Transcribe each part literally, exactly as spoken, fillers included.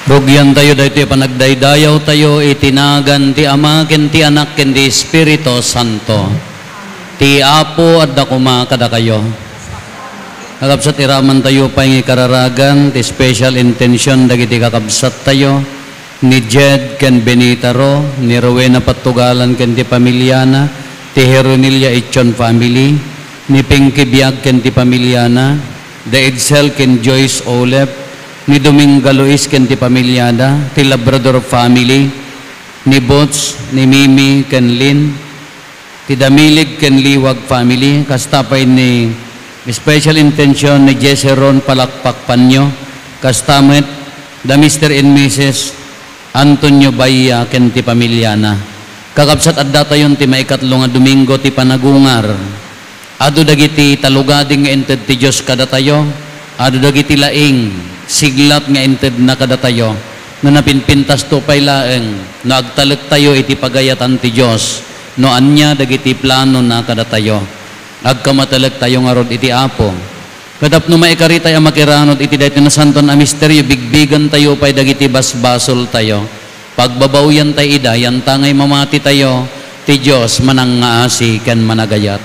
Rugiantayo daytoy a panagdaydayawtayo iti nagan ti Ama, ken ti Anak, ken ti Espiritu Santo. Ti Apo adda koma kadakayo. Kakabsat, iramantayo pay nga ikararagan ti special intention dagiti kakabsattayo, ni Jed ken Benita Ro, ni Rowena Pattugalan ken ti pamiliana, ti Heronilia Ichon family, ni Pinky Biag ken ti pamiliana, da Edsel ken Joyce Olep, ni Dominga Luis ken ti pamiliada, ti Labrador family, ni Boots, ni Mimi ken Lynn, ti Damilig ken Liwag family, kasta pay ni special intention ni Jesse Ron Palakpak Panyo, kasta met da Mister and Missus Antonio Baya ken ti pamiliana. Kakabsat, addatayon ti maikatlo nga Domingo ti Panagungar. Adu dagiti talugadi nga inted ti Dios kadatayo, adu dagiti laing siglat nga intedna kadatayo, no napinpintasto pay laeng, no agtalektayo iti pagayatan ti Dios, no ania dagiti planona kadatayo. Agkamatelektayo ngarud iti Apo. Ket tapno maikaritay a makiranud iti daytoy nasanton a misterio, bigbigentayo pay dagiti basbasoltayo. Pagbabaoyantay ida, yanta ngay mamatitayo, ti Dios manangngaasi ken managayat.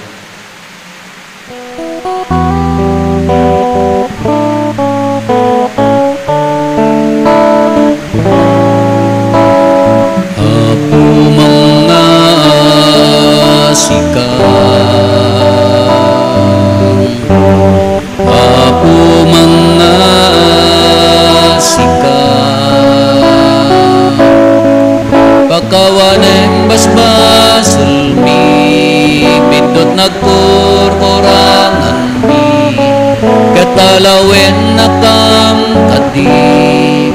Apo, mangngaasika. Apo, mangngaasika. Pakawanem basbasolmi, biddut nagkurkuranganmi, ket alawennakam kadi,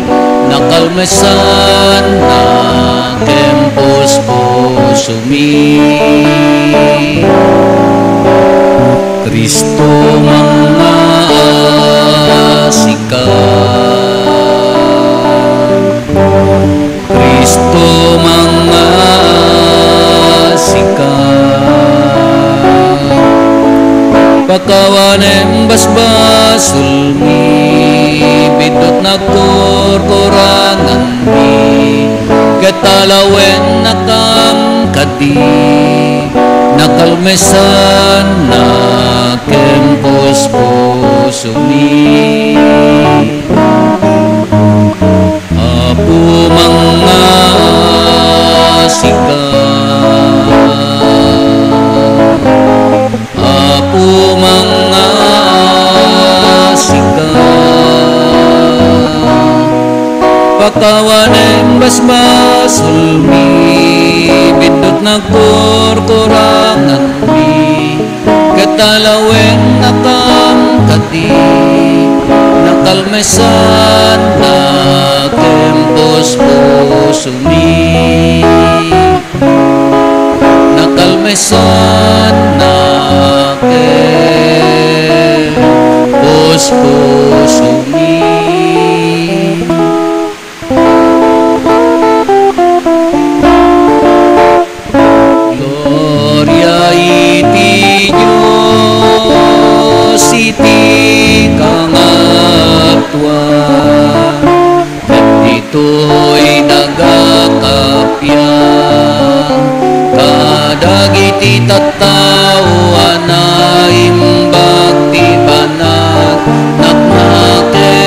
nakalmesannak ken puspusomi. Cristo, mangngaasika. Cristo, mangngaasika. Pakawanem basbasolmi, biddut nagkurkuranganmi, ket alawennakam kadi, nakalmesannak ken puspusomi. Apo, mangngaasika. Apo, mangngaasika. Pakawanem basbasolmi, biddut nagkurkuranganmi, ket alawennakam kadi, nakalmesannak ken puspusomi. Nakalmesannak ken puspusomi. Gloria iti Dios iti kangatoan, ket ditoy nagakappia kadagiti tattao a naimbag ti banag napna ken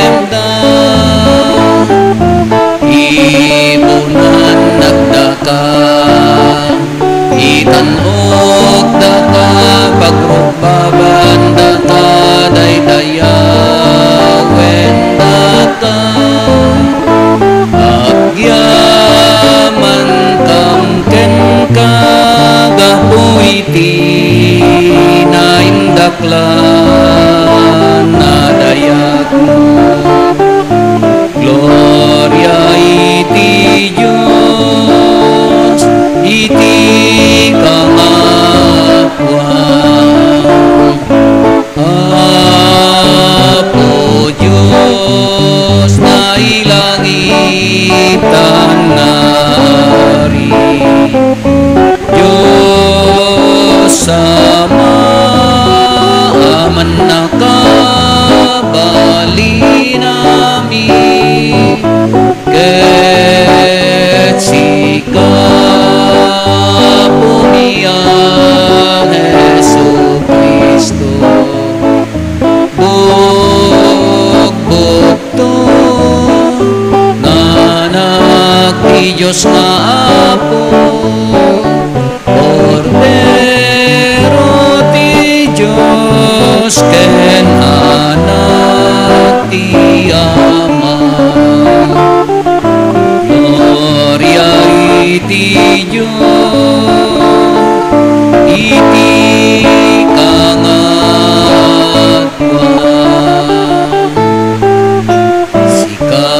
ti Dios nga Apo, Kordero ti Dios ken Anak ti Ama. Gloria iti Dios iti kangatua. Sika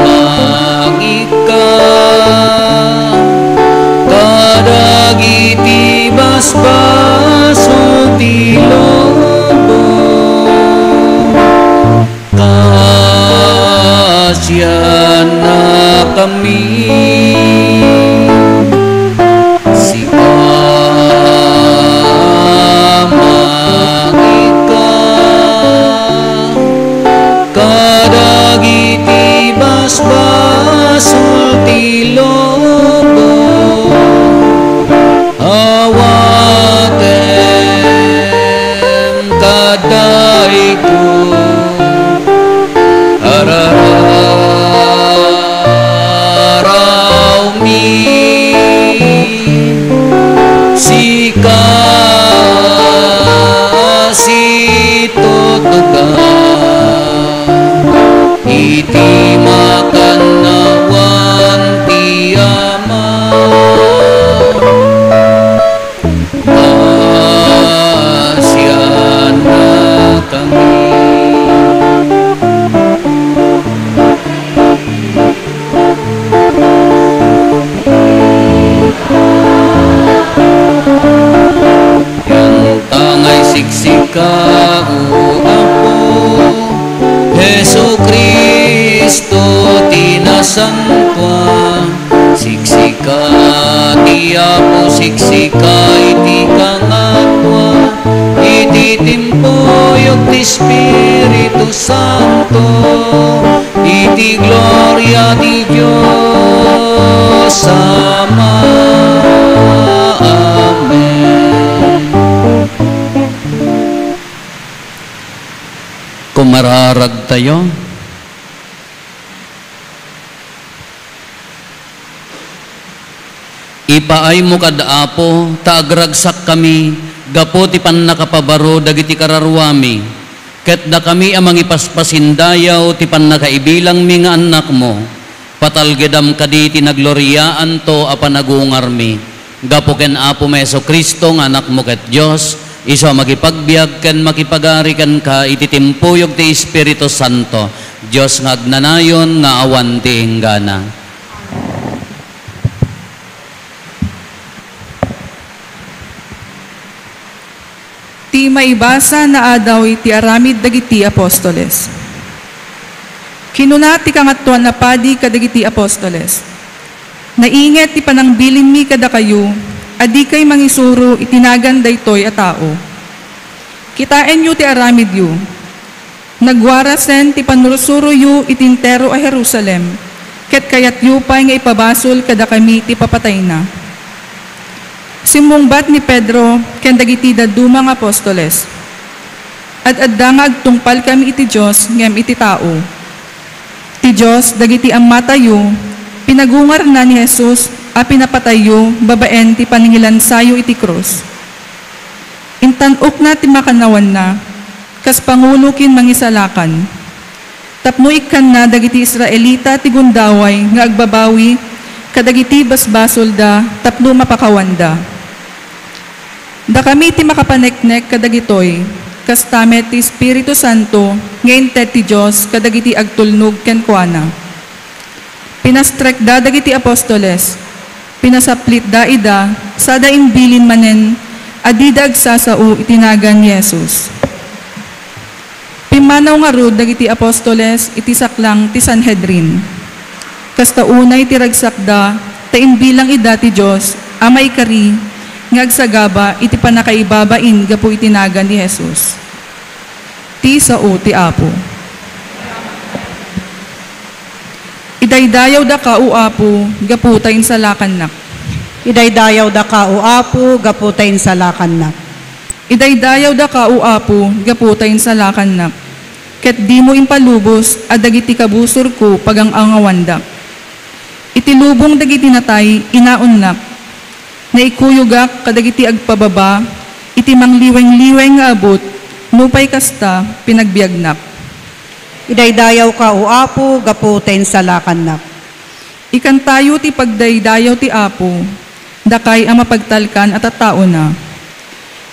mangika kadagiti basbasol ti lubong. Kasiannakami. Sika mangika kadagiti basbasol ti lubong. Awatem kadayko, ararawmi, sika situtuga iti makannawan ti Ama. Kasiannakami. Yantangay siksika, O Apo Jesu-Cristo, ti nasantoan. Siksika ti Apo, siksika iti kangatua, iti timpuyog ti Espiritu Santo, iti gloria ti Dios Ama. Amen. Kumararagtayo. Ipaaymo kad Apo, ta agragsakkami gapu ti pannakapabaro dagiti kararuami, ket dakami a mangipaspasindayaw ti pannakaibilangmi nga annakmo. Patalgedam kadi ti nagloriaanto a panagungarmi. Gapu ken Apomi Jesu-Cristo nga Anakmo ket Dios, isu a makipagbiag ken makipagari kenka iti timpuyog ti Espiritu Santo, Dios nga agnanayon nga awan ti inggana. Ti maibasa nga adaw iti aramid dagiti apostoles. Kinuna ti Kangatoan a Padi kadagiti apostoles, "Nainget ti panangbilinmi kadakayo a dikay mangisuro iti nagan daytoy a tao. Kitaenyo ti aramidyo. Nagwarasen ti pannursuroyo iti entero a Jerusalem, ket kayatyo pay nga ipabasol kadakami ti papatayna." Simmungbat ni Pedro ken dagiti dadduma nga apostoles, "Ad-adda nga agtungpalkami iti Dios ngem iti tao. Ti Dios dagiti ammatayo, pinagungarna ni Jesus a pinapatayyo babaen ti paningilansayo iti krus. Intan-okna ti makannawanna kas pangulo ken mangisalakan, tapno ikkanna dagiti Israelita ti gundaway nga agbabawi kadagiti basbasolda tapno mapakawanda. Dakami ti makapaneknek kadagitoy, kasta met ti Espiritu Santo nga inted ti Dios kadagiti agtulnog kenkuana." Pinastrekda dagiti apostoles, pinasaplitda ida, sada imbilin manen a dida agsasao iti nagan ni Jesus. Pimmanaw ngarud dagiti apostoles iti saklang ti Sanhedrin. Kasta unay ti ragsakda, ta imbilang ida ti Dios a maikari nga agsagaba iti pannakaibabain gapu iti nagan ni Jesus. Ti sao ti Apo. Idaydayawdaka, O Apo, gapu ta insalakannak. Idaydayawdaka, O Apo, gapu ta insalakannak. Idaydayawdaka, O Apo, gapu ta insalakannak. ket dimo impalubos a dagiti kabusorko pagang-angawandak. Iti lubong dagiti natay, inaonnak. Naikuyogak kadagiti agpababa iti mangliweng-liweng nga abut, nupay kasta, pinagbiagnak. Idaydayawka, O Apo, gapu ta insalakannak. Ikantayo ti pagdaydayaw ti Apo, dakay a mapagtalkan a tattaona.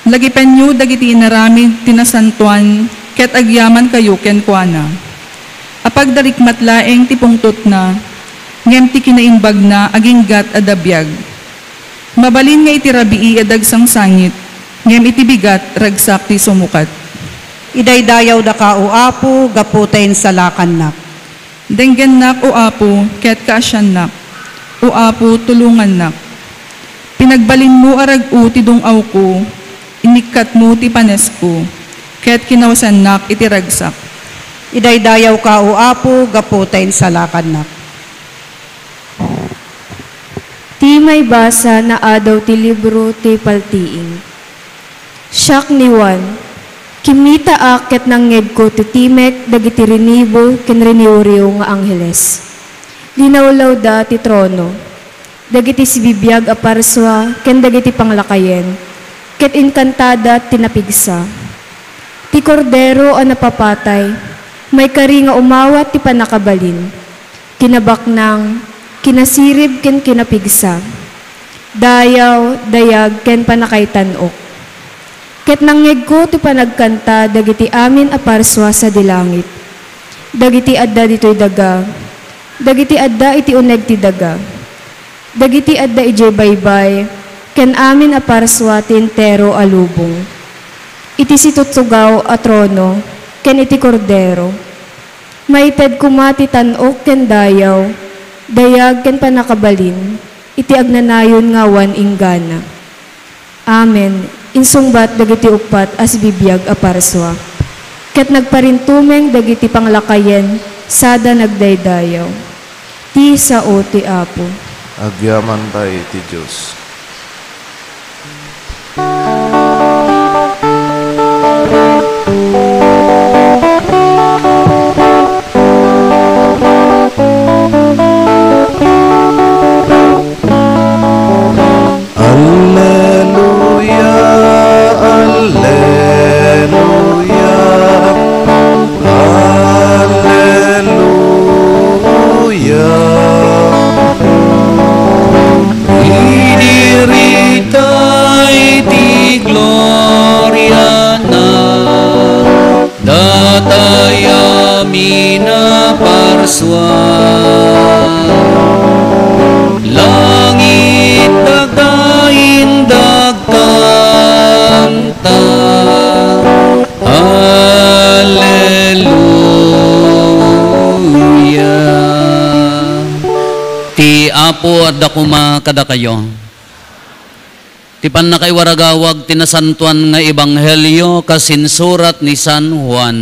Lagipenyo dagiti inaramid ti nasantoan ket agyamankayo kenkuana. Apagdarikmat laeng ti pungtotna, ngem ti kinaimbagna aginggat a dabiag. Mabalin nga iti rabii a dagsangsangit, ngem iti bigat, ragsak ti sumukat. Idaydayawdaka, O Apo, gapu ta insalakannak. Denggennak, O Apo, ket kaasiannak. O Apo, tulongannak. Pinagbalinmo a rag-o ti dung-awko, inikkatmo ti panesko, ket kinawasannak iti ragsak. Idaydayawka, O Apo, gapu ta insalakannak. Ti maibasa nga adaw ti libro ti Paltiing. Siak ni Juan, kimmitaak ket nangngegko ti timek dagiti rinibo ken riniwriw nga angheles. Linawlawda ti trono, dagiti sibibiag a parsua ken dagiti panglakayen, ket inkantada ti napigsa. Ti Kordero a napapatay, maikari nga umawat ti pannakabalin, kinabaknang, kinasirib ken kinapigsa, dayaw, dayag ken pannakaitan-ok. Ket nangngegko ti panagkanta dagiti amin a parsua sadi langit, dagiti adda ditoy daga, dagiti adda iti uneg ti daga, dagiti adda idiay baybay, ken amin a parsua ti entero a lubong, iti situtugaw a trono ken iti Kordero. Maited koma ti tan-ok ken dayaw, dayag ken pannakabalin iti agnanayon nga awan inggana. Amen, insungbat dagiti uppat a sibibiag a parsua. Ket nagparintumeng dagiti panglakayen sada nagdaydayaw. Ti sao ti Apo. Agyamanta iti Dios. Alleluia, alleluia, alleluia. Idiritay ti gloriana, datay amin a parsua. Langit dagta indag kanta. Alleluia. Ti Apo adda koma kadakayo. Ti pannakaiwaragawag ti nasantoan nga ebanghelio kas insurat ni San Juan.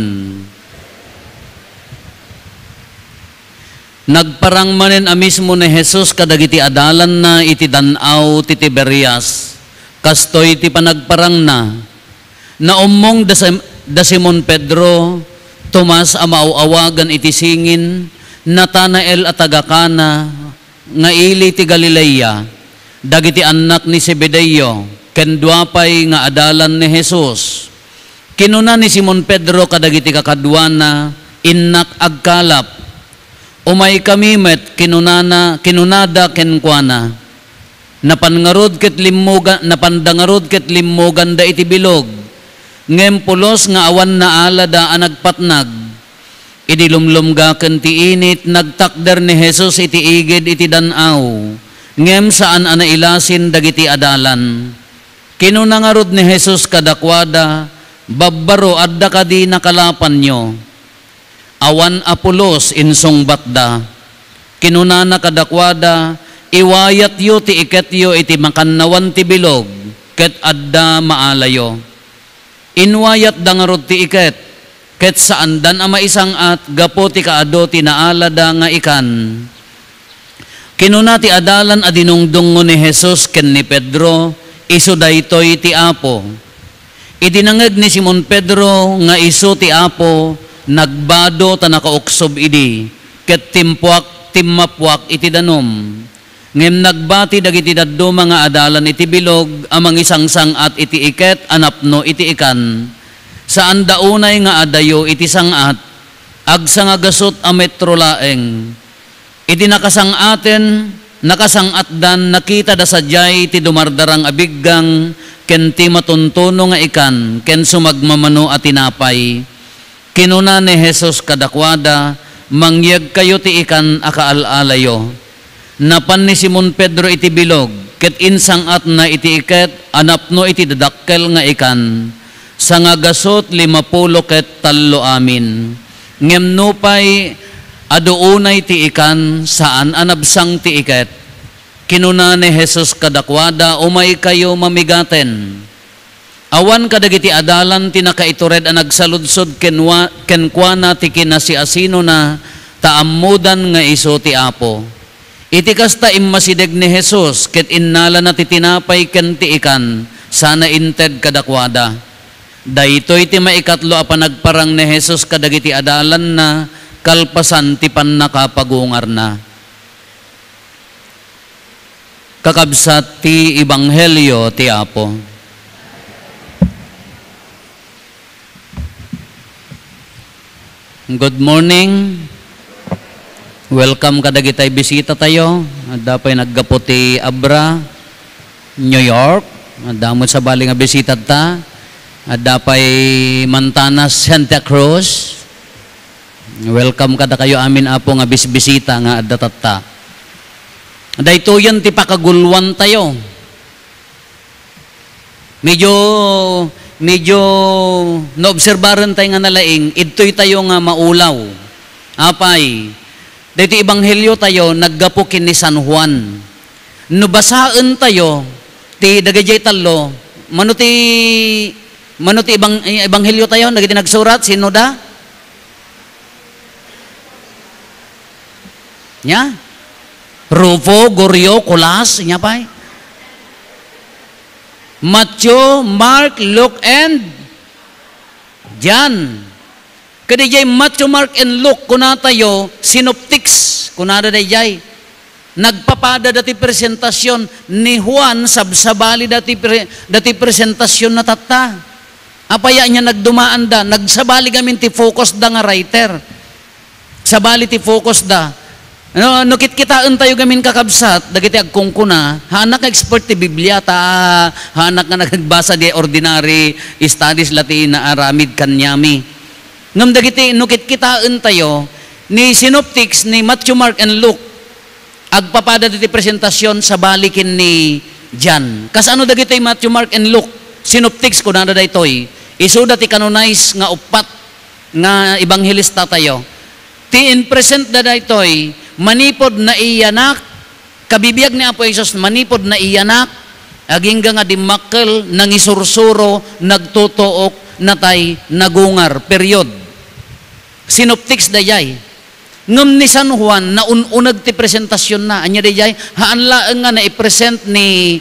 Nagparang manen a mismo ni Jesus kadagiti adalanna iti dan-aw ti Tiberias. Kastoy ti panagparangna. Naummong da Sim-, da Simon Pedro, Tomas a maaw-awagan iti singin, Natanael a taga-Cana nga ili ti Galilea, dagiti annak ni Zebedeo, ken dua pay nga adalan ni Jesus. Kinuna ni Simon Pedro kadagiti kakaduana, "Innak agkalap." "Umaykami met," kinunana, kinunada kenkuana. Napan ngarud ket limmuga-, napanda ngarud ket limmuganda iti bilog, ngem pulos nga awan naalada a nagpatnag. Idi lumlumgaken ti init, nagtakder ni Jesus iti igid iti dan-aw, ngem saan a nailasin dagiti adalan. Kinuna ngarud ni Jesus kadakuada, "Babbaro, adda kadi nakalapanyo?" "Awan a pulos," insungbatda. Kinunana kadakuada, "Iwayatyo ti iketyo iti makannawan ti bilog, ket adda maalayo." Inwayatda ngarud ti iket, ket saandan a maisang-at gapu ti kaadu ti naalada nga ikan. Kinuna ti adalan a dinungdungngo ni Jesus ken ni Pedro, "Isu daytoy ti Apo." Idi nangngeg ni Simon Pedro nga isu ti Apo, Nagbado ta nakauksob idi, ket timpuak, timmapuak iti danum. Ngem nagbati dagiti dadduma nga adalan iti bilog a mangisangsang-at iti iket a napno iti ikan. Saanda unay nga adayo iti sang-at, agsangagasut a metro laeng. Iti nakasang-aten, nakasang-atdan, nakitada sadiay ti dumardarang a biggang ken ti matuntuno nga ikan ken sumagmamano a tinapay. Kinuna ni Jesus kadakuada, "Mangyegkayo ti ikan a kaal-alayo." Napan ni Simon Pedro iti bilog, ket insang-atna iti iket a napno iti dadakkel nga ikan. Sangagasut limapulo ket tallo amin. Ngem nupay adu unay ti ikan, saan a nabsang ti iket. Kinuna ni Jesus kadakuada, "Umaykayo mamigaten." Awan kadagiti adalan ti nakaitured a nagsaludsod kenwa-, kenkuana ti kinasiasinona, ta ammodan nga isu ti Apo. Iti kasta, immasideg ni Jesus ket innalana ti tinapay ken ti ikan, sana inted kadakuada. Daytoy ti maikatlo a panagparang ni Jesus kadagiti adalanna kalpasan ti pannakapagungarna. Kakabsat ti Ebanghelio ti Apo. Good morning. Welcome kadagiti bisita tayo. Adda pay naggapu ti Abra, New York. Adda met sabali nga bisita ta. Adda pay Mantanas, Santa Cruz. Welcome kadakayo amin, Apo, nga bisbisita nga adda tatta. Daytoyen ti pakagulwan tayo. Medyo, medyo naobserbaren tayo nga nalaing, idtoy tayo nga maulaw. Apay, daytoy ebanghelio tayo naggapu ken ni San Juan. No basaen tayo ti dagijay tallo, mano ti, mano ti ebang-, ebanghelio tayo, dagiti nagsurat, sino da? Nia? Rufo, Goryo, Colas, nia pay? Matthew, Mark, Luke, and John. Kadi jay Matthew, Mark, and Luke, kuna tayo, synoptics, kunada dayjay. Nagpapada dati presentasion ni Juan, sabsabali dati pre-, dati presentasion na tatta. Apay ania nagdumaanda, nagsabali gamin ti focus da nga writer. Sabali ti focus da. No, no kitkitaen tayo gamin, kakabsat, dagiti agkungkuna, haanak nga expert ti Biblia, ta haanak nga nagbasa di ordinary studies la ti naaramid kaniami. Ngem dagiti, no kitkitaen tayo, ni synoptics ni Matthew, Mark, and Luke, agpapada diti presentasion sabali ken ni John. Kasano dagitoy Matthew, Mark, and Luke? Synoptics, kunada daytoy. Isuda ti canonized nga uppat nga ebanghelista tayo. Ti in-present da daytoy, manipud naiyanak, kabibiag ni Apo Jesus, manipud naiyanak, agingga nga dimmakkel, nangisursuro, nagtutuok, natay, nagungar. Period. Synoptics dayjay. Ngem ni San Juan, naun-uneg ti presentasionna. Ania dayjay? Haan laeng nga naipresent ni,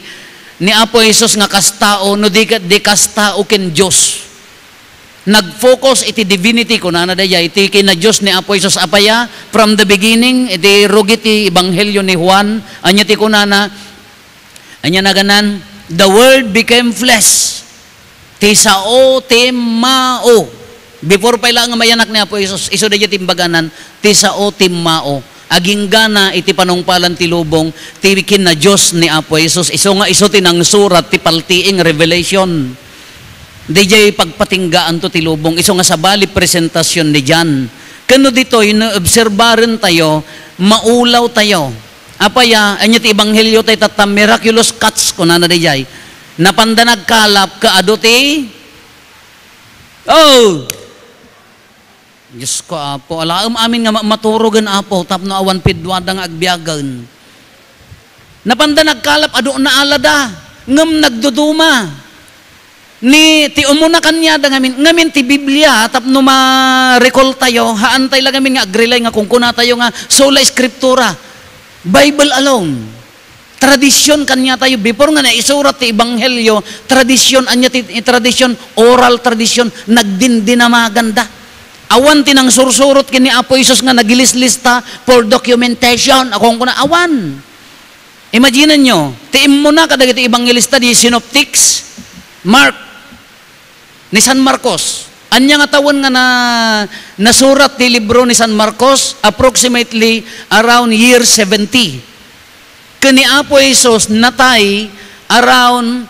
ni Apo Jesus nga kas tao, no di ka, di kas tao ken Dios. Nag-focus iti divinity, kunana dayjay, iti kina-Dios ni Apo Jesus. Apay a, from the beginning, iti rugi ti ebanghelio ni Juan, ania ti kunana? Ania naganan? "The Word became flesh." Ti sao timmao. Before pay laeng nga mayanak ni Apo Jesus, isu dayjay ti imbaganan, ti sao timmao. Aginggana iti panungpalan ti lubong, ti kina-Dios ni Apo Jesus. Isu nga isu ti nangsurat ti paltiing Revelation. Dayjay pagpatinggaanto ti lubong, isu nga sabali presentasion ni John. Ken no ditoy, no obserbarentayo, maulaw tayo. Apay a, ania ti ebanghelio tayo tatta, miraculous catch, kunana dayjay. Napanda nagkalap ket adu ti, oh! Dios ko, Apo, alaem amin nga ma-, maturogen, Apo, tapno awan piduada nga agbiagen. Napanda nagkalap, adu naalada, ngem nagduduma. Ni, ti umuna kaniada ngamin, ngamin ti Biblia, tapno ma-recall tayo, haantay la ngamin nga agrely nga kunkunatayo nga sola Scriptura, Bible alone. Tradisyon kaniatayo, before nga naisurat ti Ebanghelio, tradisyon, ania ti, ti tradisyon, oral tradisyon, nagdindinamaganda. Awan ti nangsursurot ken ni Apo Jesus nga nagilislista for documentation. Ako ang kuna, awan. Imagine nyo, ti immuna kadagiti evangelista, di synoptics, Mark, ni San Marcos. Ania nga tawen nga na, nasurat ti libro ni San Marcos? Approximately around year seventy. Ken ni Apo Jesus natay around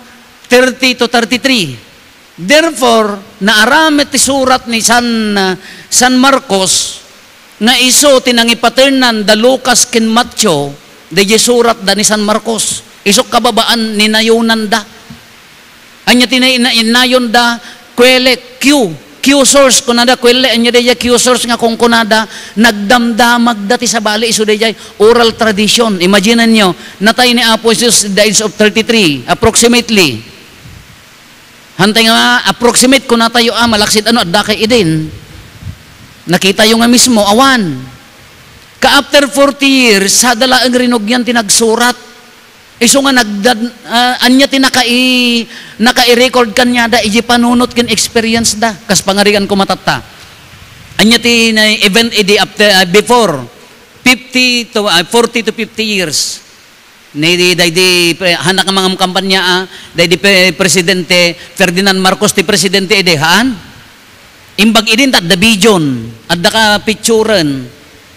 thirty to thirty-three. Therefore, naaramid ti surat ni San, San Marcos nga isu ti nangipaternan da Lucas ken Mateo, daydiay suratda ni San Marcos. Isu kababaan ni nayonanda. Ania ti na-, na-, nayonda? Kuele, Q, Q source, kunada, kuele, ania daydiay Q source nga kunkunada, nagdamdamagda ti sabali, isu daydiay oral tradition. Imagine nyo, natay ni Apo Jesus at the age of thirty-three, approximately. Hantay nga approximate, kunatayo a, malaksid ano, adda kay idin. Nakitayo nga mismo, awan. Ka after forty years, sada laeng rinugian ti nagsurat. Isu nga nagdad-, ah, ania ti nakai-, nakai-record kaniada iti panunot ken experience da. Kas pangarigan ko matatta. Ania ti na-, event idi after, ah, before fifty to, ah, forty to fifty years. Ni di, daydi, pre-, hanak nga mga kampanya, ah, daydi pre-, Presidente Ferdinand Marcos ti presidente idi, haan? Imbag idin ta adda vision, adda ka picturen,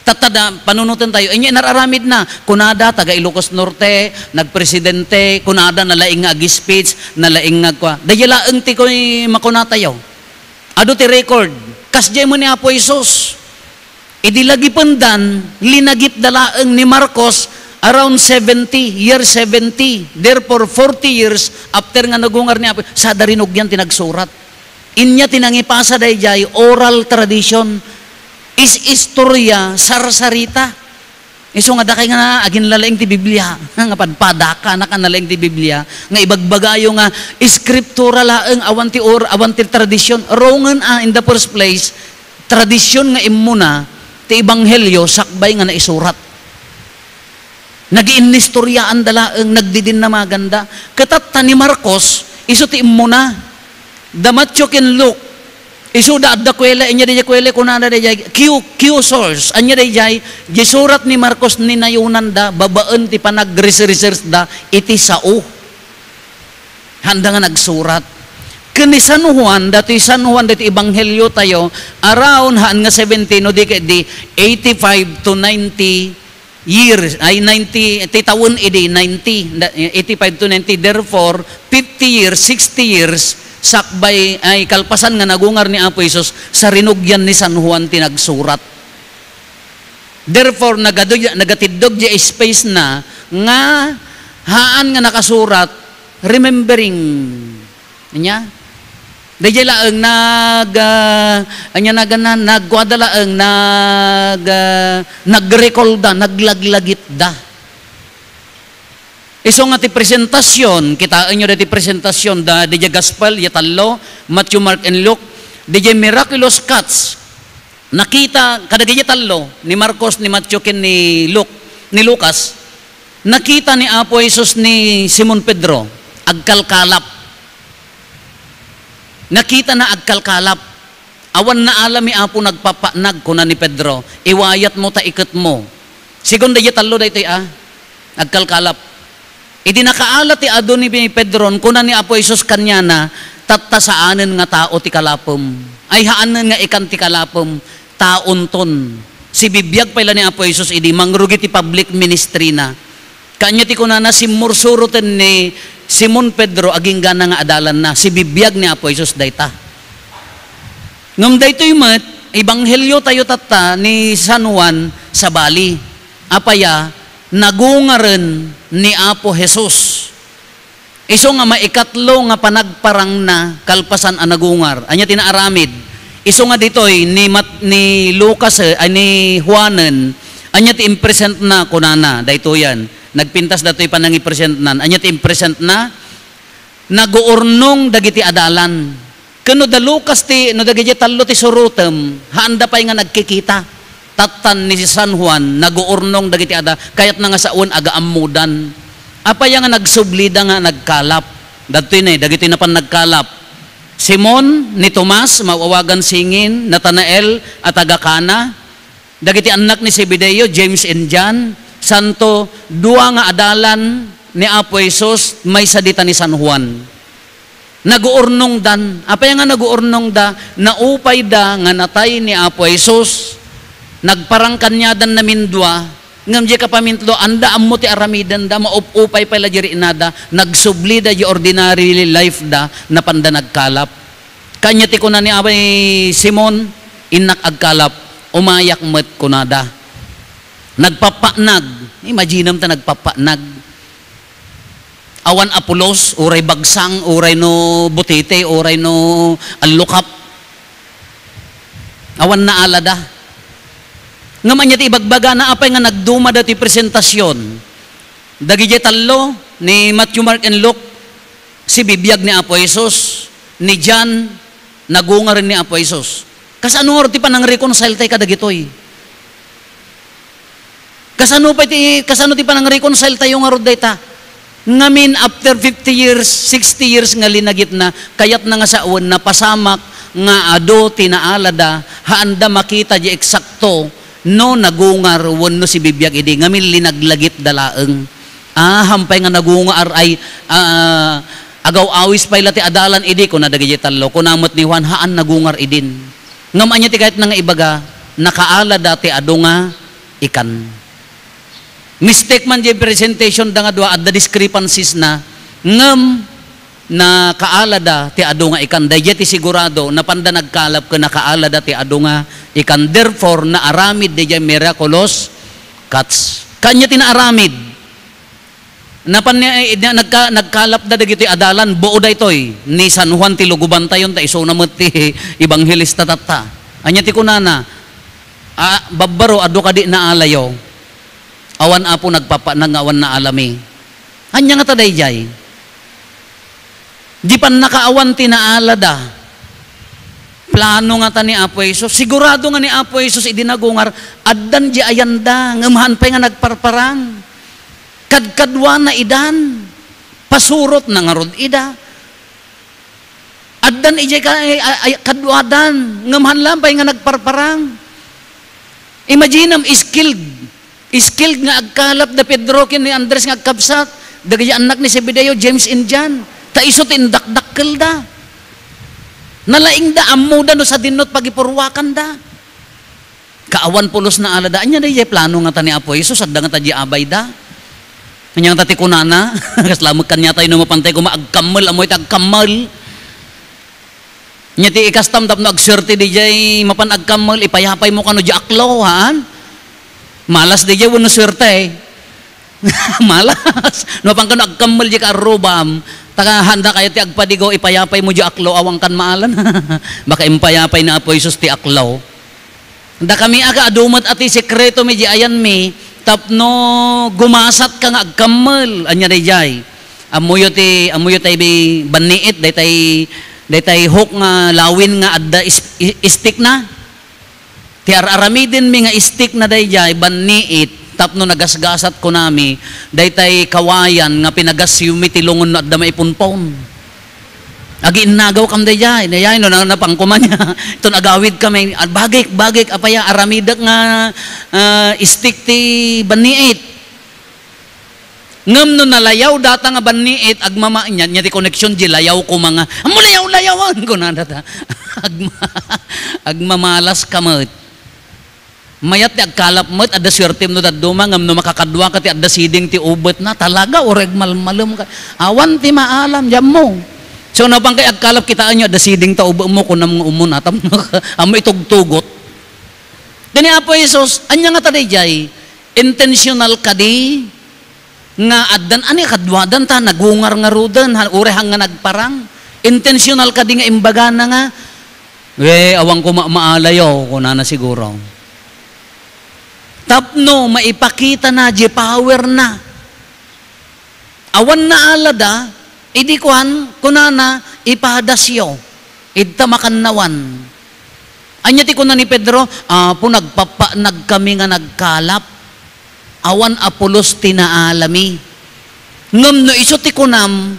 tatta da, panunoten tayo. Inya inararamid na, kunada, taga Ilocos Norte, nagpresidente, kunada, nalaing nga ag-speech, nalaing nga agkua. Daydi laeng ti koy makuna tayo. Adu ti record. Kasdiay mo ni Apo Jesus. Idi lagipendan, linagipda laeng ni Marcos around seventy, year seventy. Therefore, forty years after nga nagungar ni Apo, sada rinugian ti nagsurat. Inya ti nangipasa daydiay oral tradition, is istorya, sarsarita. Isu nga dakay nga aginlalaing ti Biblia, nga padpadaka, nakanalaing ti Biblia, nga ibagbagayo nga iskriptura laeng awan ti or-, awan ti tradisyon. Wrongen a, in the first place, tradisyon nga immuna ti ebanghelyo sakbay nga naisurat. Nagiinnistoriaanda laeng, nagdidinnamaganda. Kitatta ni Marcos, isu ti immuna. Da Matthew ken Luke, isuda adda kuele, inya daydiay kuele, kunana daydiay, Q, Q source. Anya daydiay, di surat ni Marcos ninayonanda, babaen ti panagresearch da iti sao. Handa nga nagsurat. Ken ni San Juan, datoy San Juan, datoy ebanghelyo tayo, around haan nga seventy, no di ket di eighty-five to ninety years, ay, ninety, ti tawen idi ninety, da-, eighty-five to ninety, therefore, fifty years, sixty years, sakbay, ay, kalpasan nga nagungar ni Apo Jesus, sa rinugian ni San Juan ti nagsurat. Therefore, nagadu-, nagatiddog di space na nga haan nga nakasurat, remembering. Anya? Daydiay laeng nag, ah, anya nagana, nagkuada laeng, nag, ah, nagrekolda, naglaglagipda. Isu nga ti presentasyon, kitaenyo daydi presentasyon da, daydiay gospel, ya tallo, Matthew, Mark, and Luke, daydiay miraculous cuts. Nakita, kadagiti tallo, ni Marcos, ni Matthew, ken ni Luke, ni Lucas, nakita ni Apo Jesus ni Simon Pedro, agkalkalap. Nakita na agkalkalap. Awan naalam ni Apo nagpapanag, kuna ni Pedro, iwayat mo ta iket mo. Sigun daydiay tallo daytoy a, agkalkalap. Idi nakaala ti adu ni Pedro, kuna ni Apo Jesus kaniana, "Tatta saanen nga tao ti kalapem. Ay, haanen nga ikan ti kalapem, taonton." Sibibiag pay la ni Apo Jesus idi mangrugi ti public ministry na. Kanya ti kunana, simmursuroten ni Simon Pedro, aginggana nga adalanna. Sibibiag ni Apo Jesus dayta. Ngem daytoy met, ebanghelyo tayo tatta ni San Juan, sabali. Apaya, nagungaren ni Apo Jesus. Isu nga maikatlo nga panagparangna kalpasan a nagungar. Ania ti naaramid? Isu nga ditoy ni Mat-, ni Lucas, eh, ay, ni Juanen, ania ti impresentna, kunana, daytoyan. Nagpintas datoy panangipresentnan. Ania ti impresentna? Naguurnong dagiti adalan. Ken no da Lucas ti, no dagiti tallo ti surotem, haanda pay nga nagkikita. Tattan ni San Juan, naguurnong dagiti ada, kayatna nga sawen agaammodan. Apay nga nagsublida nga nagkalap? Dagitoy ne, dagitoy napan nagkalap. Simon, ni Tomas, maawagan singin, Natanael a taga Cana, dagiti annak ni Zebedeo, James and John, santo, dua nga adalan ni Apo Jesus, maysa dita ni San Juan. Naguurnongdan. Apay nga naguurnongda? Naupayda nga natay ni Apo Jesus. Nagparang kaniadan namindua. Ngem diay kapamintlo, anda ammo ti aramidenda, maup-upay pay la di rinada, nagsublida di ordinary life da, napanda nagkalap. Kanya ti kuna ni Abay Simon, "Innak agkalap, umayak met," kunada. Nagpappanag. Imaginem ta nagpappanag. Awan a pulos, uray bagsang, uray no butete, uray no allukap. Awan naalada. Ngem ania ti ibagbagana, apay nga nagduma dati presentasion? Dagidiay tallo, ni Matthew, Mark, and Luke, sibibiag ni Apo Jesus, ni John, nagungaren ni Apo Jesus. Kasano ngarud ti panangreconcile tayo kadagitoy? Kasano pay ti, kasano ti panangreconcile tayo ngarud dayta? Ngamin, after fifty years, sixty years nga linagipna, kayatna nga sawen, napasamak nga adu ti naalada, haanda makita di eksakto no nagungar wenno sibibiag idi. Ngamin, linaglagipda laeng. Ah, hampay nga nagungar ay, ah, agaw-awis pay la ti adalan idi, kuna dagidiay tallo. Kuna met ni Juan, haan nagungar idin. Ngem ania ti kayatna nga ibaga? Nakaalada ti adu nga ikan. Mistake man diay presentation da nga dua, adda discrepancies na, ngem nakaalada ti adu nga ikan. Daydiay ti sigurado, napanda nagkalap ken nakaalada ti adu nga ikan. Therefore, naaramid daydiay miraculous catch. Kanya ti naaramid. Napan ni, eh, na-, nagka-, nagkalapda dagitoy adalan, buo daytoy. Ni San Juan ti lugubantayon, ta isuna met ti ebanghelista tatta. Ania ti kunana? Ah, babbaro, adu kadi naalayo? Awan, Apo, nagpappanag nga awan naalami. Ania ngata daydiay? Di pannakaawan ti naalada. Plano ngata ni Apo Jesus. Sigurado nga ni Apo Jesus idi nagungar, addan di ayanda, ngem haan pay nga nagparparang. Kadkaduana idan. Pasurotna ngarud ida. Addan idiay ka-, ay, ay, kaduadan, ngem haan lang pay nga nagparparang. Imaginem, skilled. Skilled nga agkalap da Pedro ken ni Andres nga agkabsat, dagiti annak ni Zebedeo, James and John. Ta isu ti indakdakkelda. Nalaingda, ammoda no sadino ti pagipurwakanda. Kaawan pulos naalada. Ania daydiay plano ngata ni Apo Jesus? Adda ngata di abayda? Ania ngata ti kunana? Kasla met kaniatayo no mapantay koma agkammel, ammoy ti agkammel. Nia ti ikastam tapno agsuerte daydiay mapan agkammel, ipayapaymo kano di aklo, haan? Malas daydiay wenno suerte? Malas. No mapan kano agkammel di kaarrubam, ta haanda kayat ti agpadigo, ipayapaymo di aklo, awan kan maalan. Maka impayapay ni Apo Jesus ti aklo. Dakami a, adu met a ti sekreto mi di ayanmi, tapno gumasatka nga agkammel. Ania daydiay? Ammoyo ti, ammoyo tay bi-, banniit, daytay, daytay hook nga lawin nga adda is-, i-, stick na. Ti ar-aramidenmi nga stick na daydiay, banniit, tapno nagasgasat kunami, daytay kawayan nga pinagasyuami ti lungon no adda maipunpon. Agiinnagaw kam daydiay, daydiay, no, na-, napangkuman niya. Iton agawid kami, ah, bagik, bagik, apaya, aramidek nga, ah, stick ti banniit. Ngem no nalayaw data nga banniit, agmama-, nia, nia ti connection di layaw ko mga, "Ammo layaw, layawan," kunana ta. Agma-, agmamalas ka met. Mayat ti agkalap met, adda suertem no dadduma, ngem no makakaduaka ti adda siding ti ubetna, talaga, uray agmalmalem ka. Awan ti maalam, diammo. So, napan kay agkalap, kitaenyo, adda siding ta ubetmo, kunam nga umuna, tapno, ammo itugtugot. Ti ni Apo Jesus, ania ngata daydiay? Intentional kadi nga addan, ani kaduadan ta, nagungar ngaruden, ha, uray hang nga nagparang? Intentional kadi nga imbagana nga, "We, awan ko ma-, maalayo," kunana siguro. Tapno maipakitana di power na. Awan naalada, idi kuan, kunana, "Ipadasyo, idta makannawan." Ania ti kuna ni Pedro? "Apo, nagpappaanag kami nga nagkalap. Awan a pulos ti naalami. Ngem no isu ti kunam,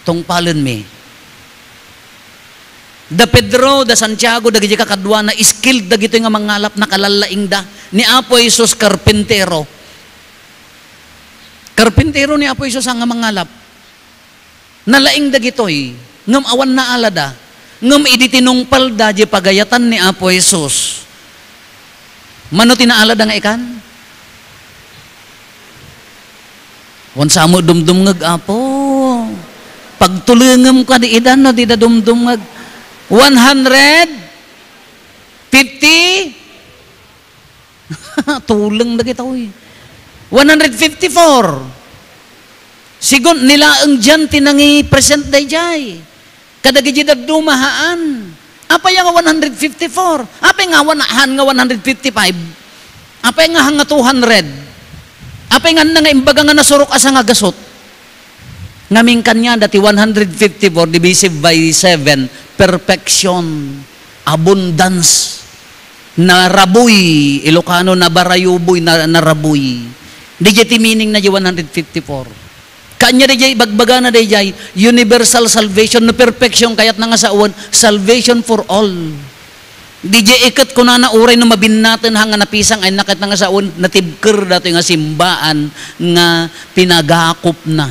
tungpalenmi." Da Pedro, da Santiago, dagiti kakaduana, skilled dagitoy nga mangngalap, nakalallaingda. Ni Apo Jesus, karpintero. Karpintero ni Apo Jesus nga mangngalap. Nalaing dagitoy, ngem awan naalada. Ngem idi tinungpalda diay pagayatan ni Apo Jesus, mano ti naalada nga ikan? Wan sa met dumdumngeg, Apo. Pagtulengem kadi ida no dida dumdumngeg. One hundred fifty? Tuleng dagitoy. One hundred fifty-four. Sigun, ni laeng John ti nangi-present daydiay. Kadagiti dadduma, haan. Apay nga one hundred fifty-four? Apay nga wan-, haan nga one hundred fifty-five? Apay nga haan nga two hundred? Apay nga haan nga imbaga nga nasurok a sangagasut? Ngamin kaniada ti one hundred fifty-four divisive by seven, perfection, abundance, narabuy, Ilocano, nabarayuboy, na-, narabuy. Diay ti meaning na di one hundred fifty-four. Kanya diay, ibagbagana diay, universal salvation, no perfection, kayatna nga sawen, salvation for all. Diay iket kunana, uray no mabinnaten ha nga napisang, ay nakayatna nga sawen, natibker datoy nga simbaan nga pinagakupna.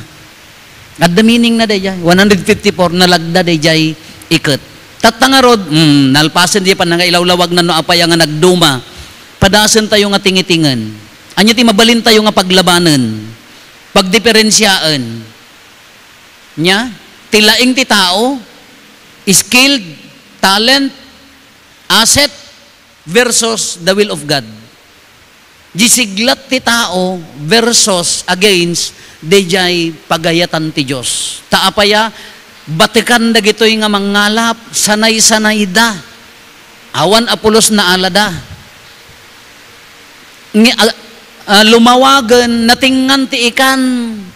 Adda meaning na diay, one hundred fifty-four, nalagda diay iket. Tatta ngarud, mm, nalpasen diay panangailawlawag na no apay nga nagduma. Padasen tayo nga tingitingen. Anya ti mabalin tayo nga paglabanen? Pagdiperensiaen. Nya, ti laing ti tao, skilled, talent, asset, versus the will of God. Di siglat ti tao versus against daydiay pagayatan ti Dios. Ta apaya, batekan dagitoy nga mangngalap, sanay-sanayda. Awan a pulos naalada. Ngi-, a-, a, lumawagen, natingngan ti ikan,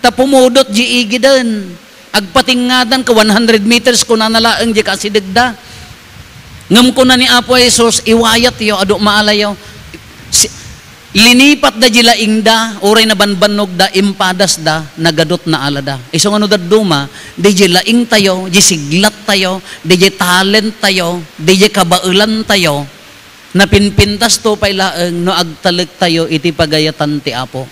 ta pumudot di igiden. Agpatingngadan ka one hundred meters, kunana laeng di kasidegda. Ngem kuna ni Apo Jesus, "Iwayatyo, adu maalayo." Si-, linipatda di laingda, uray nabanbannogda, impadasda, nagadut naalada. Isu nga no dadduma, di di laingtayo, di siglattayo, di di talenttayo, di di kabaelantayo, napinpintasto pay laeng no agtalektayo iti pagayatan ti Apo.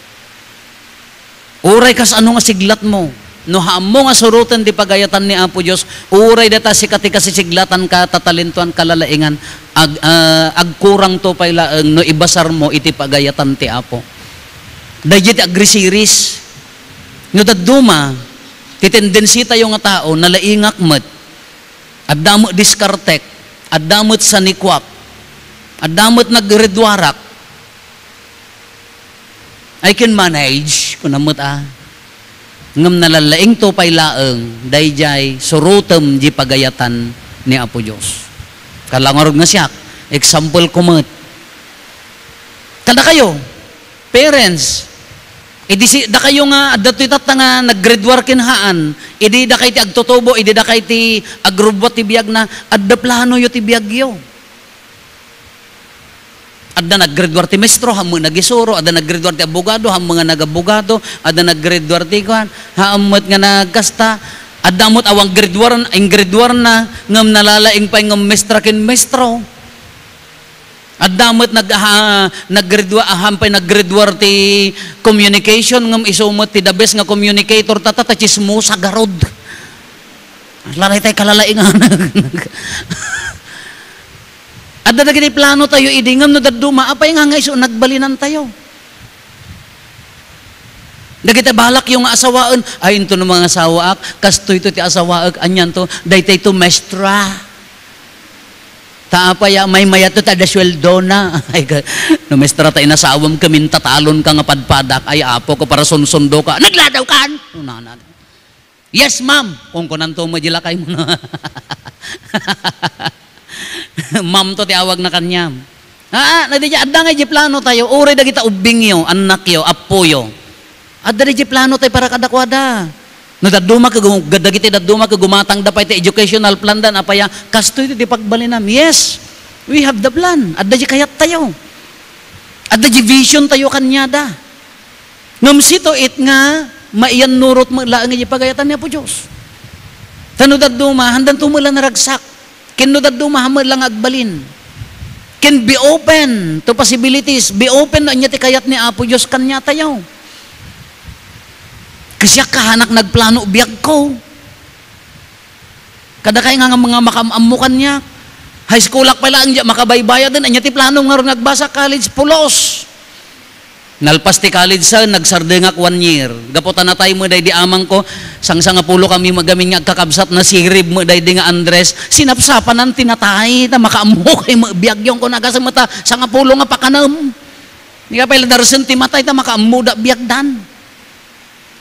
Uray kasano nga siglatmo, no haammo nga suroten ti pagayatan ni Apo Dios, uray dayta sika ti kasisiglatan ka, tatalentuan ka, lalaingan, ag-, ah, agkurangto pay laeng no ibasarmo iti pagayatan ti Apo. Daydiay ti agrisiris. No dadduma, ti tendensitayo nga tao, nalaingak met. Adda met diskartek, adda met sanikuak, adda met nagreduarak. "I can manage," kuna met a. Ngem nalalaingto pay laeng, daydiay surotem di pagayatan ni Apo Dios. Kalangarod nga siak, example ko met. Kadakayo, parents, idi si, dakayo nga, adda toy tatta nga naggraduar ken haan, idi dakay ti agtutubo, idi dakay ti agrubbuat ti biagna, adda planoyo ti biagyo. Adda naggraduar ti maestro, haan met nagisuro, adda naggraduar ti abogado, haan met nga nagabogado, adda naggraduar ti kuan, haan met nga nagkasta, adda met awan graduar, inggraduar na, ngem nalalaing pay ngem maestra ken maestro. Adda met nag-, ha, naggraduar, haan pay naggraduar ti communication, ngem isu met ti the best nga communicator, tatta, ta chismosa garud. Laray tay kalalaingan. Adda dagiti plano tayo idi, ngem no dadduma, apay nga nga isu nagbalinantayo? Dagiti balakyo nga asawaen, "Ay, into no mangasawaak, kastoyto ti asawaek, anianto, daytayto maestra. Ta apay a, maymayatto ta adda sueldona." Ay, ka-, no maestra ta inasawam, kamin tatalon ka nga padpadak, "Ay, apo ko, para sunsundo ka." "Nagladaw kan?" Kunana. "Yes, ma'am." Kunkunanto met di lakaymo. Ma'am to ti awagna kaniam. Aa, na di adda nga di plano tayo, uray dagita ubbingyo, annakyo, appoyo. Adda di plano tayo para kadakuada. No dadduma ka gu-, dagiti dadduma ka gumatangda pay ti educational plan dan, apaya, "Kastoy ti pagbalinam." Yes, we have the plan. Adda di kayat tayo. Adda di vision tayo kaniada. Ngem see to it nga maiyannurot met laeng iti pagayatan ni Apo Dios. Ta no dadduma, haandanto met la naragsak. Ken no dadduma, hamut lang agbalin. Ken be open to possibilities. Be open no ania ti kayat ni Apo Dios kaniatayo. Kasiak, kahanak nagplano biagko. Kadakay nga, nga mga makaam-ammo kaniak. High school ak pay laeng diak makabaybayaden. Ania ti plano ngarud nga agbasa college? Pulos. Nalpas ti college sa, nagsardengak one year. Gapu ta natay met daydi amangko, sangsangapulo kami met gamin nga agkakabsat, nasirib met daydi nga Andres. Sinapsapanan ti natay, ta makaammo kay met biagyo, kuna, gasem met ta sangapulo nga pakanem. Di ka pay la darsen ti matay, ta makaammo da biagdan.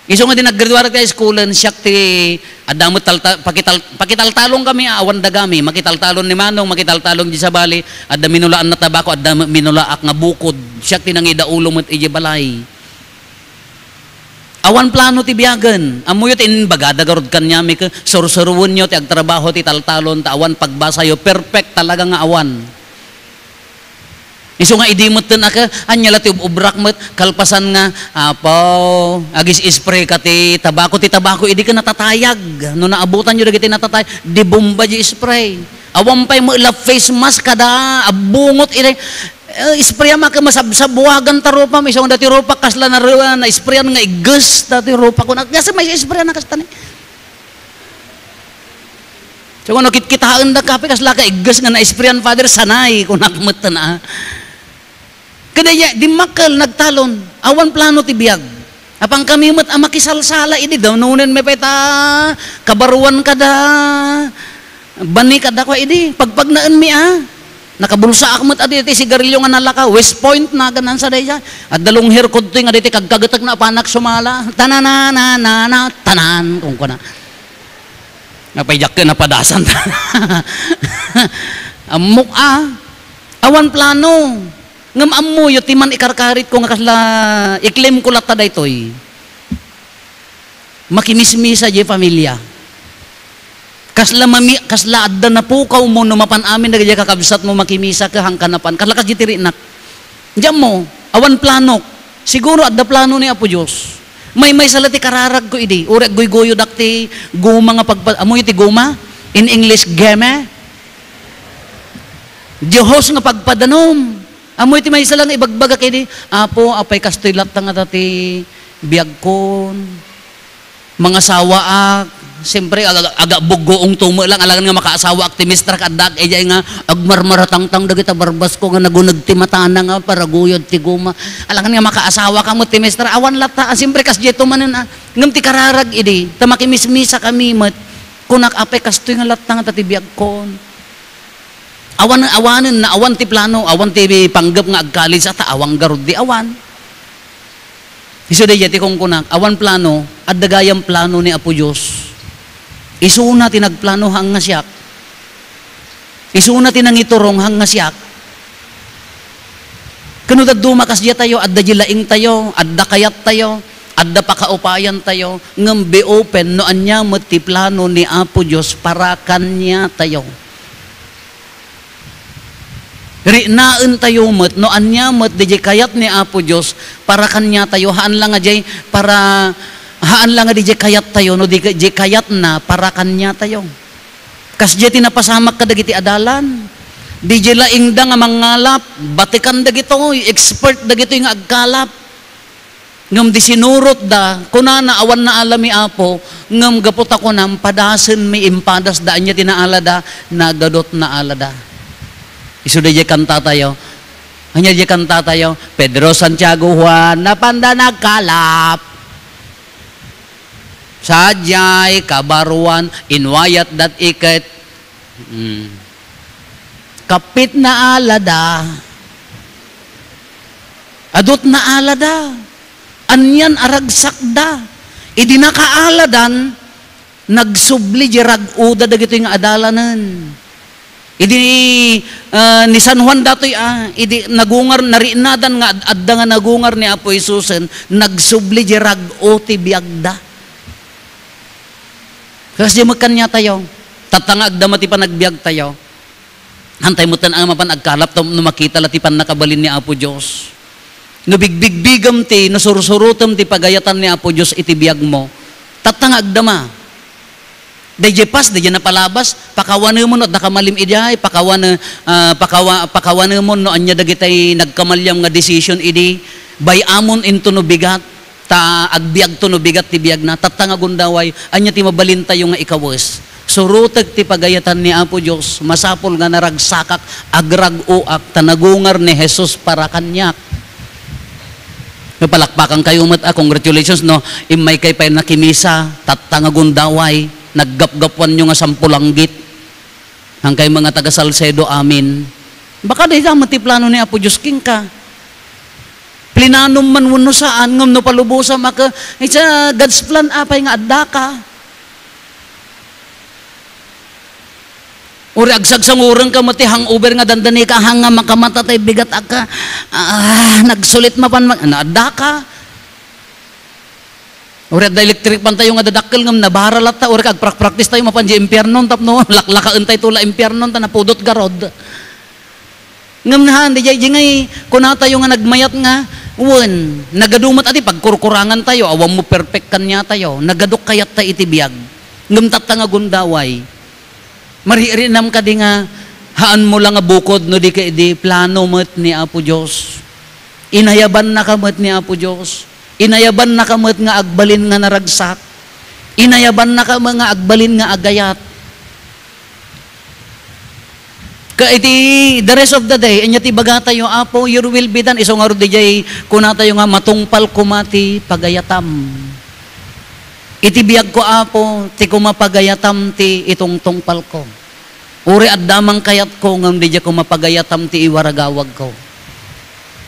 Isu nga di naggraduar ti high schoolen, siak ti adda met talta-, pakital-, pakitaltalong kami, a, awan dagami, makitaltalon ni Manong, makitaltalon di sabali, adda minulaanna tabako, adda met minulaak nga bukod. Siak ti nangidaulo met idiay balay. Awan plano ti biagen. Ammoyo ti imbagada garud kaniami, ket sursuruenyo ti agtrabaho ti taltalon, ta awan pagbasayo, perfect talaga nga awan. Isu nga idi metten a, ket ania la ti ub-ubrak met, kalpasan nga, "Apo, agis-spray ka ti tabako." Ti tabako idi ket natatayag. No naabutanyo dagiti natatayag, di bomba di spray. Awan pay met la face mask kada abbungot idi. Eh, spray a, ket masabsabuagan ta rupam. Isu nga dati rupak kasla na, na-sprayan nga igges dati rupak. Kuna, gasem a isprayan a kasta ni. So, no kitkitaen da kape, kasla ka igges nga na-sprayan, Father, sanay, kunak met na. Kada iya, dimmakkel, nagtalon, awan plano ti biag. Apan kami met a makisalsala idi, danunen mi pay ta kabaruan kada, bani kada kua idi, pagpagnaen mi a. Nakabulsaak met adi ti sigarilyo nga nalaka, West Point, naganan sa dayta. Adda long hair ko ditoy nga diti kagkagetek na apanak sumala. Tanananana, tanan, kung kuna. Nga pay diak ket napadasan. Ammok a. Awan plano. Ngem ammoyo ti man ikarkarit ko nga kasla, i-claim ko latta daytoy. Makimismisa diay familia. Kasla mami-, kasla adda napukaw mo no mapan amin dagiti kakabsat mo makimisa ket hangka napan. Kasla kasdi ti rinak. Diam mo, awan planok. Siguro adda plano ni Apo Dios. Maymaysa la ti kararag ko idi. Uray agguyguyodak ti guma nga pagpa-, ammoyo ti guma? In English, geme? Dios nga pagpadanum. Ammoy ti maysa lang ibagbagak idi, "Apo, apay kastoy latta ngata ti biagkon? Mangasawaak." Siyempre, aga-, agabuggoong tumo lang, alangan nga makaasawaak ti mister, kaddak, idiay nga agmarmaratangtang dagita barbasko nga naguneg ti matana nga paraguyod ti guma. Alangan nga makaasawaak met ti mister, awan latta, a, siyempre, kasdiay tumanen, a. Ngem ti kararag idi, ta makimismisa kami met, kunak, "Apay, kastoy nga latta ngata ti biagkon?" Awan, awanen na, awan ti plano, awan ti panggep nga agkalis, ta awan garud di awan. Isu daydiay ti kunkunak, awan plano, adda gayam plano ni Apo Dios. Isuna ti nagplano haan nga siak. Isuna ti nangiturong haan nga siak. Ken no dadduma kasdiay tayo, adda di laing tayo, adda kayat tayo, adda pakaupayan tayo, ngem be open no ania met ti plano ni Apo Dios para kaniatayo. Riknaentayo met no ania met diay kayat ni Apo Dios para kaniatayo, haan la nga diay para, haan la nga diay kayattayo, no di, diay kayatna para kaniatayo. Kasdiay ti napasamak kadagiti adalan. Diay laingda nga mangngalap, batikan dagitoy, expert dagitoy nga agkalap. Ngem di sinurotda, kunana, "Awan naalami, Apo," ngem gapu ta kunam, "Padasenmi, impadasda." Ania ti naalada? Nagadut naalada. Isu daydiay kantatayo. Ania diay kantatayo? Pedro, Santiago, Juan, napanda nagkalap. Sadiay, kabaruan, inwayat dat iket. Hmm. Kapit naalada. Adut naalada. Anian a ragsakda. Idi nakaaladan, nagsubli di rag-oda dagitoy nga adalanen. Idi, ah, ni San Juan datoy, ah, idi nagungar, nariknadan nga ad-, adda nga nagungar ni Apo Jesusen, nagsubli di rag-o ti biagda. Kasdiay met kaniatayo, tatta nga agdama ti panagbiagtayo. Haantay metten a mapan agkalap no makita la ti pannakabalin ni Apo Dios. No bigbigbigem ti, no sursurotem ti pagayatan ni Apo Dios iti biagmo, tatta nga agdama. Dayjay pass, dayjay napalabas, pakawanemon no adda kamalim idiay, pakawane-, ah, pakawa-, pakawanemon no ania dagitay nagkamaliam nga decision idi, bay-amon into no bigat, ta agbiagto no bigat ti biagna, tatta nga gundaway, ania ti mabalintayo nga ikawes? Surotek ti pagayatan ni Apo Dios, masapul nga naragsakak, agrag-oak, ta nagungar ni Jesus para kaniak. No, palakpakankayo met a, congratulations, no? Immaykay pay nakimisa, tatta nga gundaway, naggapgapuanyo nga sampulanggit. Hankay mga taga Salcedo, amin. Baka dayta met ti plano ni Apo Dios kenka. Plinanom man wenno saan, ngem no palubosam a ka, it's a God's plan, apay nga addaka. Uray agsagsangurengka met ti hangover nga dandanika, hang nga makamata tay bigat a ka, ah, nagsulit mapan mag-, na, addaka. Uray adda electric fan tayo nga dadakkel ngem nabara latta, uray ka agprakpraktis tayo mapan di impiernon tapno laklakaen tayo tula impiernon ta napudot garud. Ngem nahan, di jay, di ngay, kunatayo nga nagmayat nga, wen, nagadu met adi pagkurkurangan tayo, awan mo perfect kaniatayo, nagaduk kayat ta iti biag. Ngem tatta nga gundaway. Maririinam kadi nga, haan mo la nga bukod no di ket idi plano met ni Apo Dios. Inayabannaka met ni Apo Dios. Inayabannaka met nga agbalin nga naragsak. Inayabannaka met nga agbalin nga agayat. Ka iti the rest of the day, anya ti bagatayo, "Apo, your will be done." Isu ngarud, dijay kunatayo nga, "Matungpal koma ti pagayatam. Iti biagko, Apo, ti koma pagayatam ti itungtungpalko. Uray adda man kayatko, ngem dijay koma pagayatam ti iwaragawagko."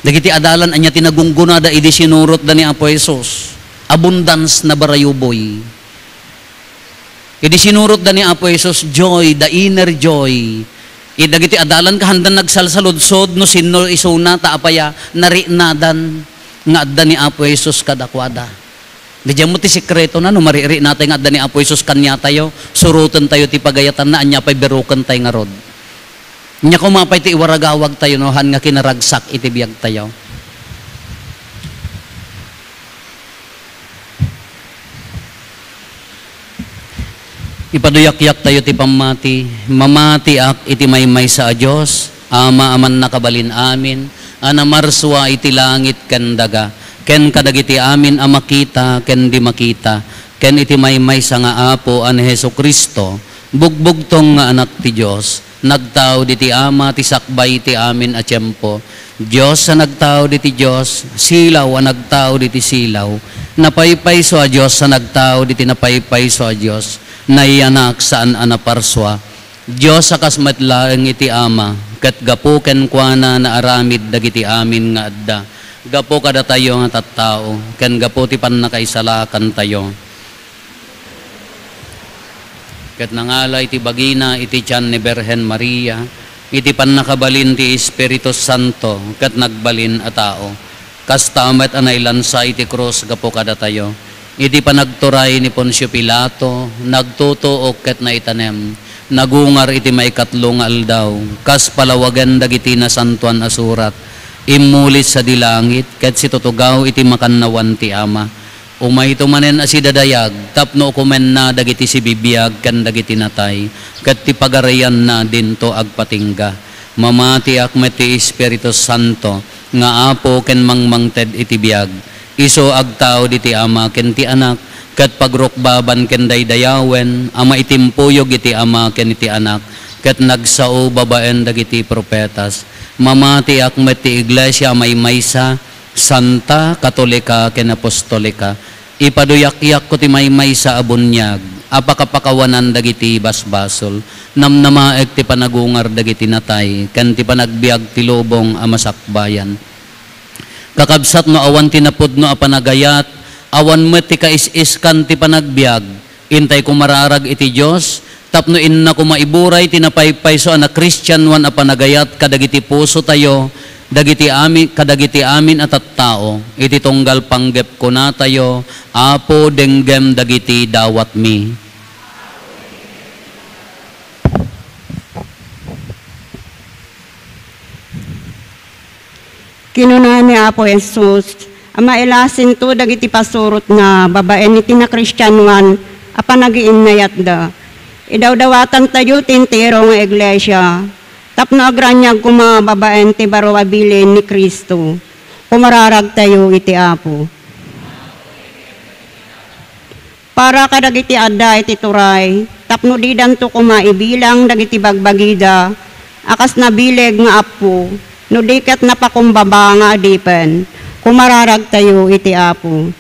Dagiti adalan, anya ti nagunggunada idi sinurotda ni Apo Jesus? Abundance na barayuboy. Idi sinurotda ni Apo Jesus, joy, the inner joy. Iti dagiti adalan, kahandan nagsalsaludsod no sinno isuna, ta apaya, nariknadan nga adda ni Apo Jesus kadakuada. Didian mo ti sekretona, no maririknatay nga adda ni Apo Jesus kaniatayo, surotentayo ti pagayatanna, ania pay birukentay ngarud. Nia koma pay ti iwaragawagtayo no haan nga kinaragsak iti biagtayo. Ipaduyakyaktayo ti pammati. Mamatiak iti maymaysa a Dios, Ama a mannakabalin amin, a namarsua iti langit ken daga, ken kadagiti amin a makita ken di makita, ken iti maymaysa nga Apo a ni Jesu-Cristo, bugbugtong nga Anak ti Dios, nagtao diti Ama ti sakbay ti amin a tiempo. Dios a nagtao diti Dios, silaw a nagtao diti silaw, napaypayso a Dios a nagtao diti napaypayso a Dios, nayanak saan a naparsua. Dios a kas met laeng iti Ama, ket gapu kenkuana naaramid dagiti amin nga adda. Gapu kadatayo nga tattao, ken gapu ti pannakaisalakantayo. Ket nangala iti bagina iti tian ni Birhen Maria, iti pannakabalin ti Espiritu Santo, ket nagbalin a tao. Kasta met a nailansa iti krus gapu kadatayo. Iti panagturay ni Poncio Pilato, nagtutuok ket naitanem. Nagungar iti maikatlo nga aldaw, kas palawagen dagiti Nasantoan a Surat. Immuli sadi langit, ket situtugaw iti makannawan ti Ama. Umayto manen a sidadayag tapno ukomenna dagiti sibibiag ken dagiti natay, ket ti pagarianna dinto agpatingga. Mamatiak met ti Espiritu Santo nga Apo ken mangmangted iti biag. Isu agtao diti Ama ken ti Anak, ket pagrukbaban ken daydayawen a maitimpuyog iti Ama ken iti Anak, ket nagsao babaen dagiti profetas. Mamatiak met ti Iglesia a maymaysa, Santa, Katolika, ken Apostolika. Ipaduyakyakko ti maymaysa a buniag a pakapakawanan dagiti basbasol. Namnamaek ti panagungar dagiti natay ken ti panagbiag ti lubong a masakbayan. Kakabsat, no awan ti napudno a panagayat, awan met ti kais-iskan ti panagbiag, intay kumararag iti Dios, tapno inna koma iburay ti napaypayso a nakristianoan a panagayat kadagiti pusotayo, dagiti ami-, kadagiti amin a tattao, iti tunggal panggep kunatayo, "Apo, denggem dagiti dawatmi." Kinuna ni Apo Jesus a mailasinto dagiti pasurotna babaen iti nakristianoan a panagiinnayatda. Idawdawatantayo ti entero nga iglesia tapno agraniag koma babaen ti baro a bilin ni Cristo. Kumararagtayo iti Apo. Para kadagiti adda iti turay, tapno didanto koma ibilang dagiti bagbagida a kas nabileg nga appo, no di ket napakumbaba nga adipen. Kumararagtayo iti Apo.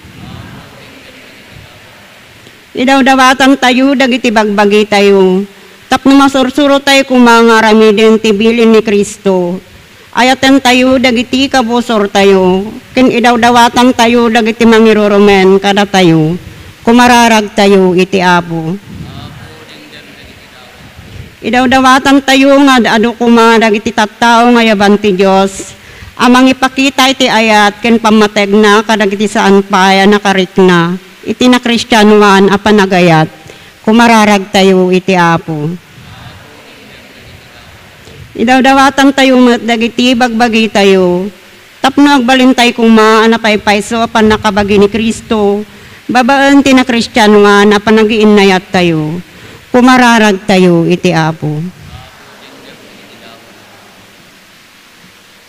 Idawdawatantayo dagiti bagbagitayo, tapno masursurotay koma nga aramiden ti bilin ni Cristo. Ayatentayo dagiti kabusortayo, ken idawdawatantayo dagiti mangirurumen kadatayo. Kumararagtayo iti Apo. Idawdawatantayo nga ad-adu koma dagiti tattao nga ayaban ti Dios a mangipakita iti ayat ken pammategna kadagiti saan pay a nakarikna iti nakristianoan a panagayat. Kumararagtayo iti Apo. Idawdawatantayo met dagiti bagbagitayo tapno agbalintay koma a napaypayso a pannakabagi ni Cristo babaen ti nakristianoan a panagiinnayattayo. Kumararagtayo iti Apo.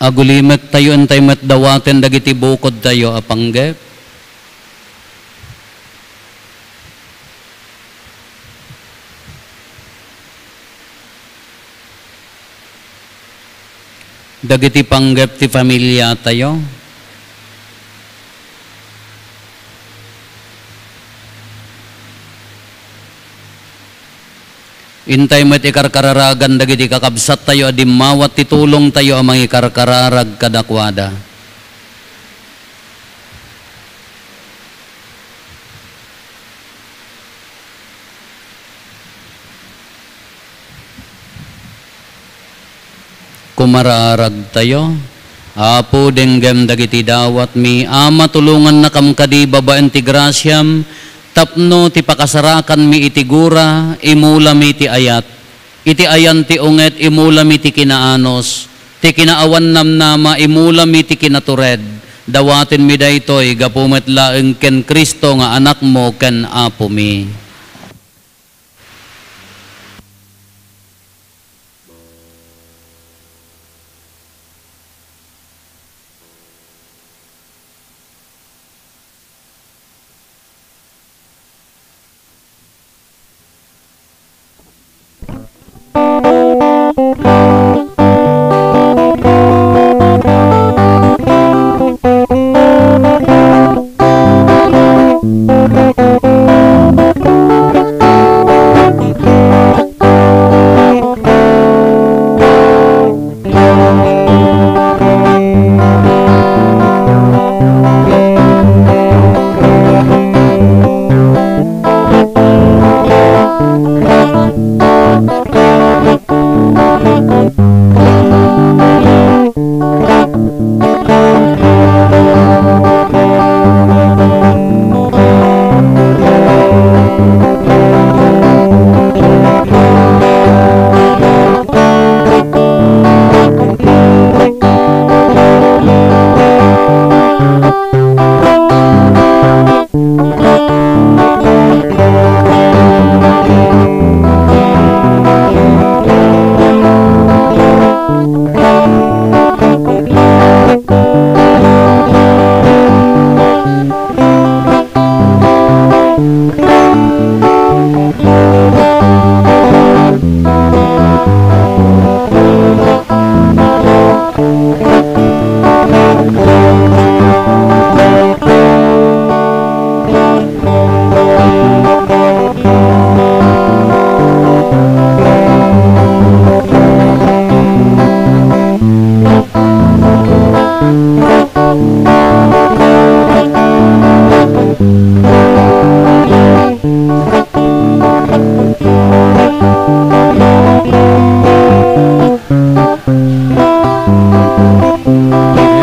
Agulimektayo intay met dawaten dagiti bukodtayo a panggep. Dagiti panggep ti familiatayo. Intay met ikarkararagan dagiti kakabsattayo a dimmawat ti tulongtayo a mangikarkararag kadakuada. Kumararagtayo. Apo, denggem dagiti dawatmi. Ama, tulongannakam kadi babaen ti grasiam tapno ti pakasarakanmi iti gura, imulami ti ayat. Iti ayan ti unget, imulami ti kinaanus. Ti kinaawan namnama, imulami ti kinatured. Dawatenmi daytoy gapu met laeng ken Cristo nga Anakmo ken Apomi.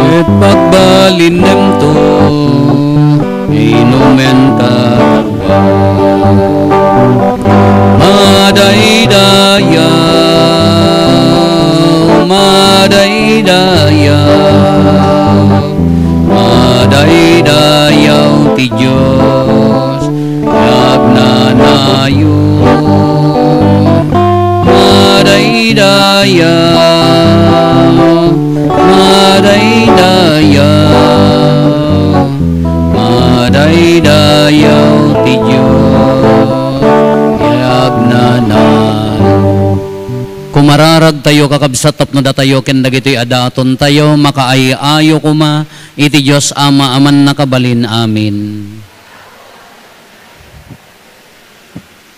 Ket pagbalinnemto, inumen ta. Madaydayaw, madaydayaw, madaydayaw ti Dios, nagnanayon. Dayaw, madaydayaw, madaydayaw ti Dios, ti agnanayon. Kumararagtayo, kakabsat, tapno datayo ken dagitoy a datontayo, makaay-ayo koma iti Dios Ama a mannakabalin. Amen.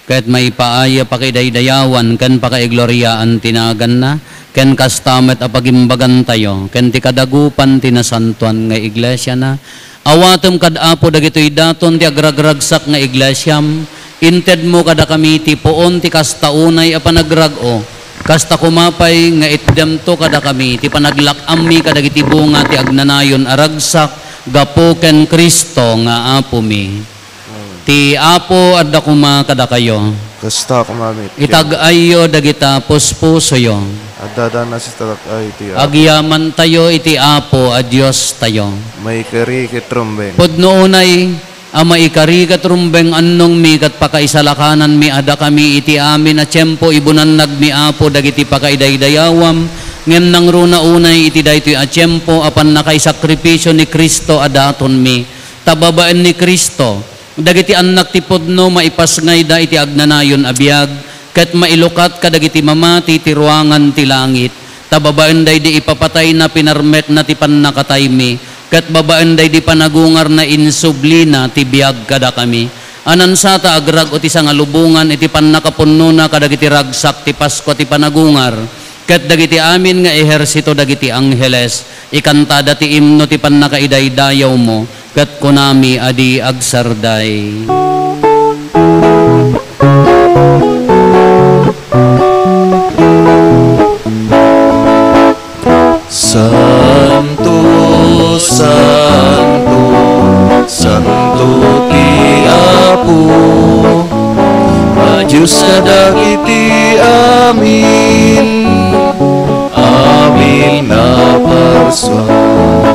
Ket maipaay a pakaidaydayawan ken pakaigloriaan ti naganna, ken kasta met a pagimbagantayo ken ti kadagupan ti nasantoan nga iglesiana. Awatem kad Apo dagitoy daton ti agragragsak nga iglesiam. Intedmo kadakami ti puon ti kasta unay a panagrag-o. Kasta koma pay nga itdemto kadakami ti panaglak-ammi kadagiti bunga ti agnanayon a ragsak gapu ken Cristo nga Apomi. Ti Apo adda koma kadakayo. Kasta koma met. Itag-ayyo dagita puspusoyo. Adda dana sitag-ay ti Apo. Agyamantayo iti Apo a Diostayo. Maikari ket rumbeng. Pudno unay a maikari ket rumbeng, annongmi ket pakaisalakananmi a dakami iti amin a tiempo ibunannagmi, Apo, dagiti pakaidaydayawam, ngem nangruna unay iti daytoy a tiempo a pannakaisakripisio ni Cristo a datonmi. Ta babaen ni Cristo, dagiti annak ti pudno maipasngayda iti agnanayon a biag, ket mailukat kadagiti mamati ti ruangan ti langit. Ta babaen daydi ipapatayna, pinarmekna ti pannakataymi, ket babaen daydi panagungarna, insublina ti biag kadakami. Anansata agrag-o ti sangalubongan iti pannakapunnona kadagiti ragsak ti Paskua ti panagungar, ket dagiti amin nga ehersito dagiti angheles, ikantada ti imno ti pannakaidaydayawmo, ket kunami a di agsarday. Santo, santo, santo ti Apo, a Dios kadagiti amin, amin a parsua.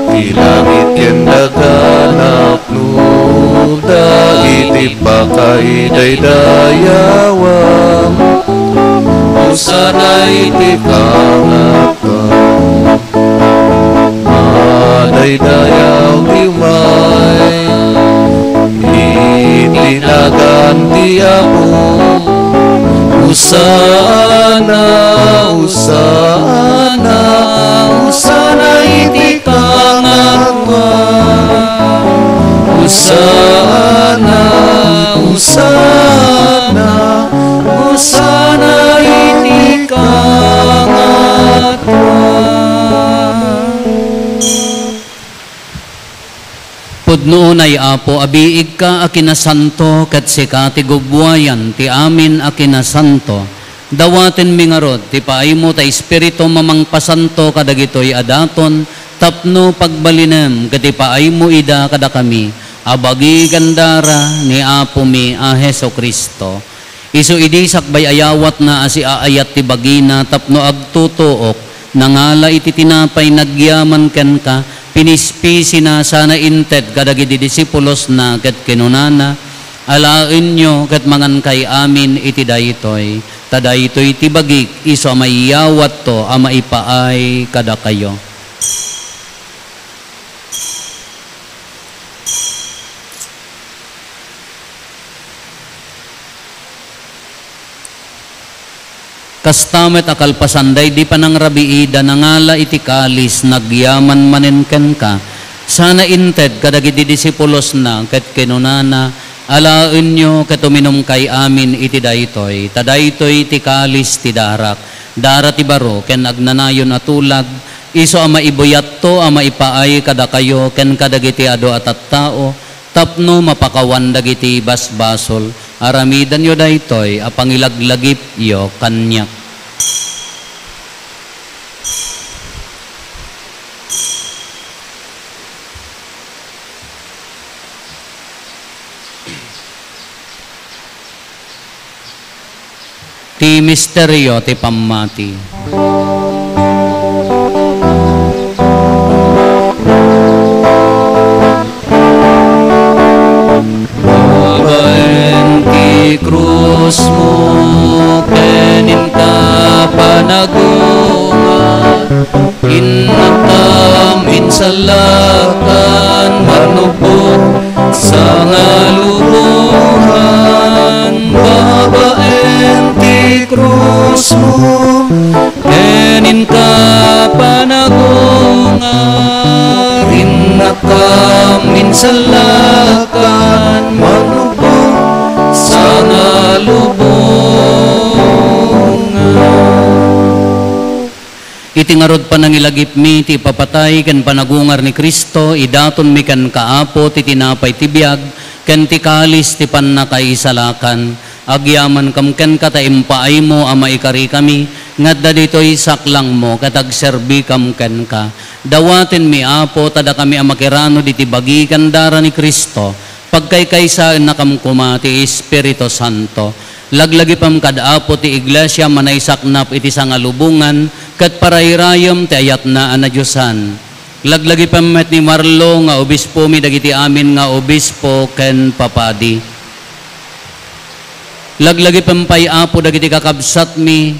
Ti langit ken daga napnoda iti pakaidaydayawan. Hosanna iti kangatoan. Madaydayaw ti umay iti nagan ti Apo. Hosanna, Hosanna, Hosanna iti kangatoan. Hosanna, Hosanna, Hosanna iti kangatoan. Pudno unay, Apo, a biigka a kinasanto, ket sika ti gubbuayan ti amin a kinasanto. Dawatenmi ngarud ti paaymo ta Espiritum a mangpasanto kadagitoy a daton tapno pagbalinem ket ipaaymo ida kadakami a bagi ken dara ni Apomi a Jesu-Cristo. Isu idi sakbay a yawatna a siaayat ti bagina tapno agtutuok, nangala iti tinapay, nagyaman kenka, pinispisina sana inted kadagiti disipulosna ket kinunana, "Alaenyo ket mangankay amin iti daytoy, ta daytoy ti bagik isu a maiyawatto a maipaay kadakayo." Kasta met a kalpasan daydi panangrabiida, nangala iti kalis, nagyaman manen kenka, sana inted kadagiti disipulosna, ket kinunana, "Alaenyo ket uminumkay amin iti daytoy, ta daytoy ti kalis ti darak, dara ti baro ken agnanayon a tulag, isu a maibuyatto a maipaay kadakayo ken kadagiti adu a tattao, tapno mapakawan dagiti basbasol. Aramidenyo daytoy a pangilaglagipyo kaniak." Ti misterio ti pammati. Babaen ti krusmo ken inka Kan manubog, sangaluboran, babaen ti krusmo, ken inka panagungar, innakam insalakan, manubog, sangaluboran. Iti ngarud panangilagipmi ti ipapatay ken panagungar ni Cristo, idatonmi kenka, Apo, ti tinapay ti biag ken ti kalis ti pannakaisalakan. Agyamankam kenka ta impaaymo a maikarikami, nga adda ditoy saklangmo ket agserbikam kenka. Dawatenmi, Apo, ta dakami a makiranod iti bagi ken dara ni Cristo, pagkaykaysaennakam koma ti Espiritu Santo. Laglagipem kad Apo ti Iglesia a manaisaknap iti sangalubongan ket parairayem ti ayatna a nadiosan. Laglagipem met ni Marlo nga obispomi dagiti amin nga obispo ken papadi. Laglagipem pay, Apo, dagiti kakabsatmi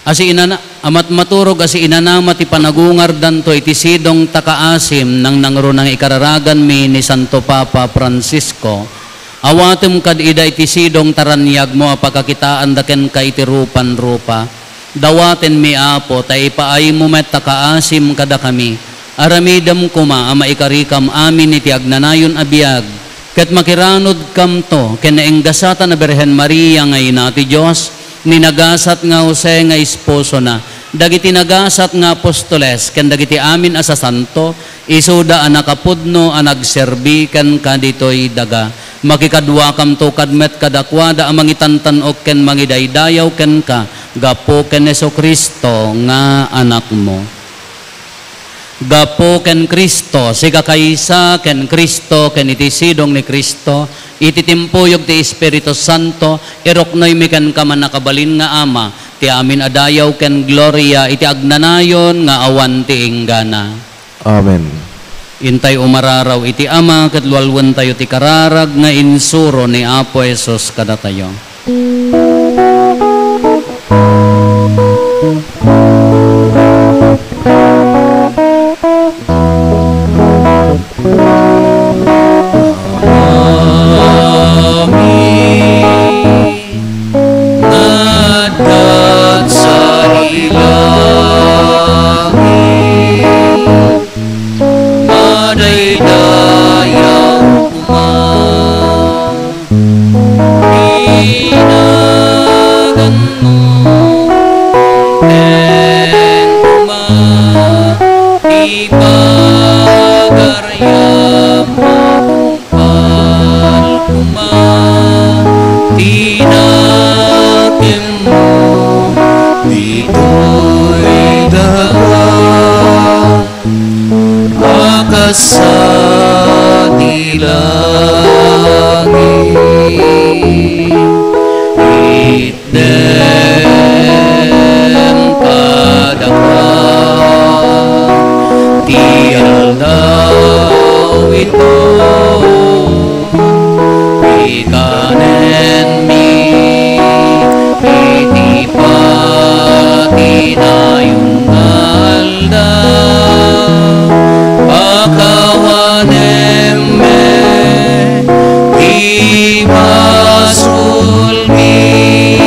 a siinana-, a matmaturog a siinanama ti panagungardanto iti sidong ta kaasim nangnangruna nga ikararaganmi ni Santo Papa Francisco. Awatem kad ida iti sidong ta raniagmo a pakakitaanda kenka iti rupan-rupa. Dawatenmi, Apo, ta ipaaymo met ta kaasim kadakami. Aramidem koma a maikarikam amin iti agnanayon a biag, ket makiranudkamto ken nainggasatan a Birhen Maria nga Ina ti Dios, ni nagasat nga Jose nga esposona, dagiti nagasat nga apostoles, ken dagiti amin a sasanto, isuda a nakapudno a nagserbi kenka ditoy daga. Makikaduakamto kad met kadakuada a mangitantan-ok ken mangidaydayaw kenka gapu ken Jesu-Cristo nga Anakmo. Gapu ken Cristo, sika kaysa ken Cristo, ken iti sidong ni Cristo, iti timpuyog ti Espiritu Santo, iruknoymi kenka, mannakabalin nga Ama, ti amin a dayaw ken gloria iti agnanayon nga awan ti inggana. Amen. Intay umararaw iti Ama ket lualuentayo ti kararag nga insuro ni Apo Jesus kadatayo. Amin. Ngaddat sadi langit, madaydayaw koma ti naganmo, ken koma ti pagariam. Pal koma ti nakemmo ditoy daga a kas sadi langit. Itdem kadaka ti aldaw ito. Ikanenmi iti patinayon nga aldaw. Pakawanem met ti basolmi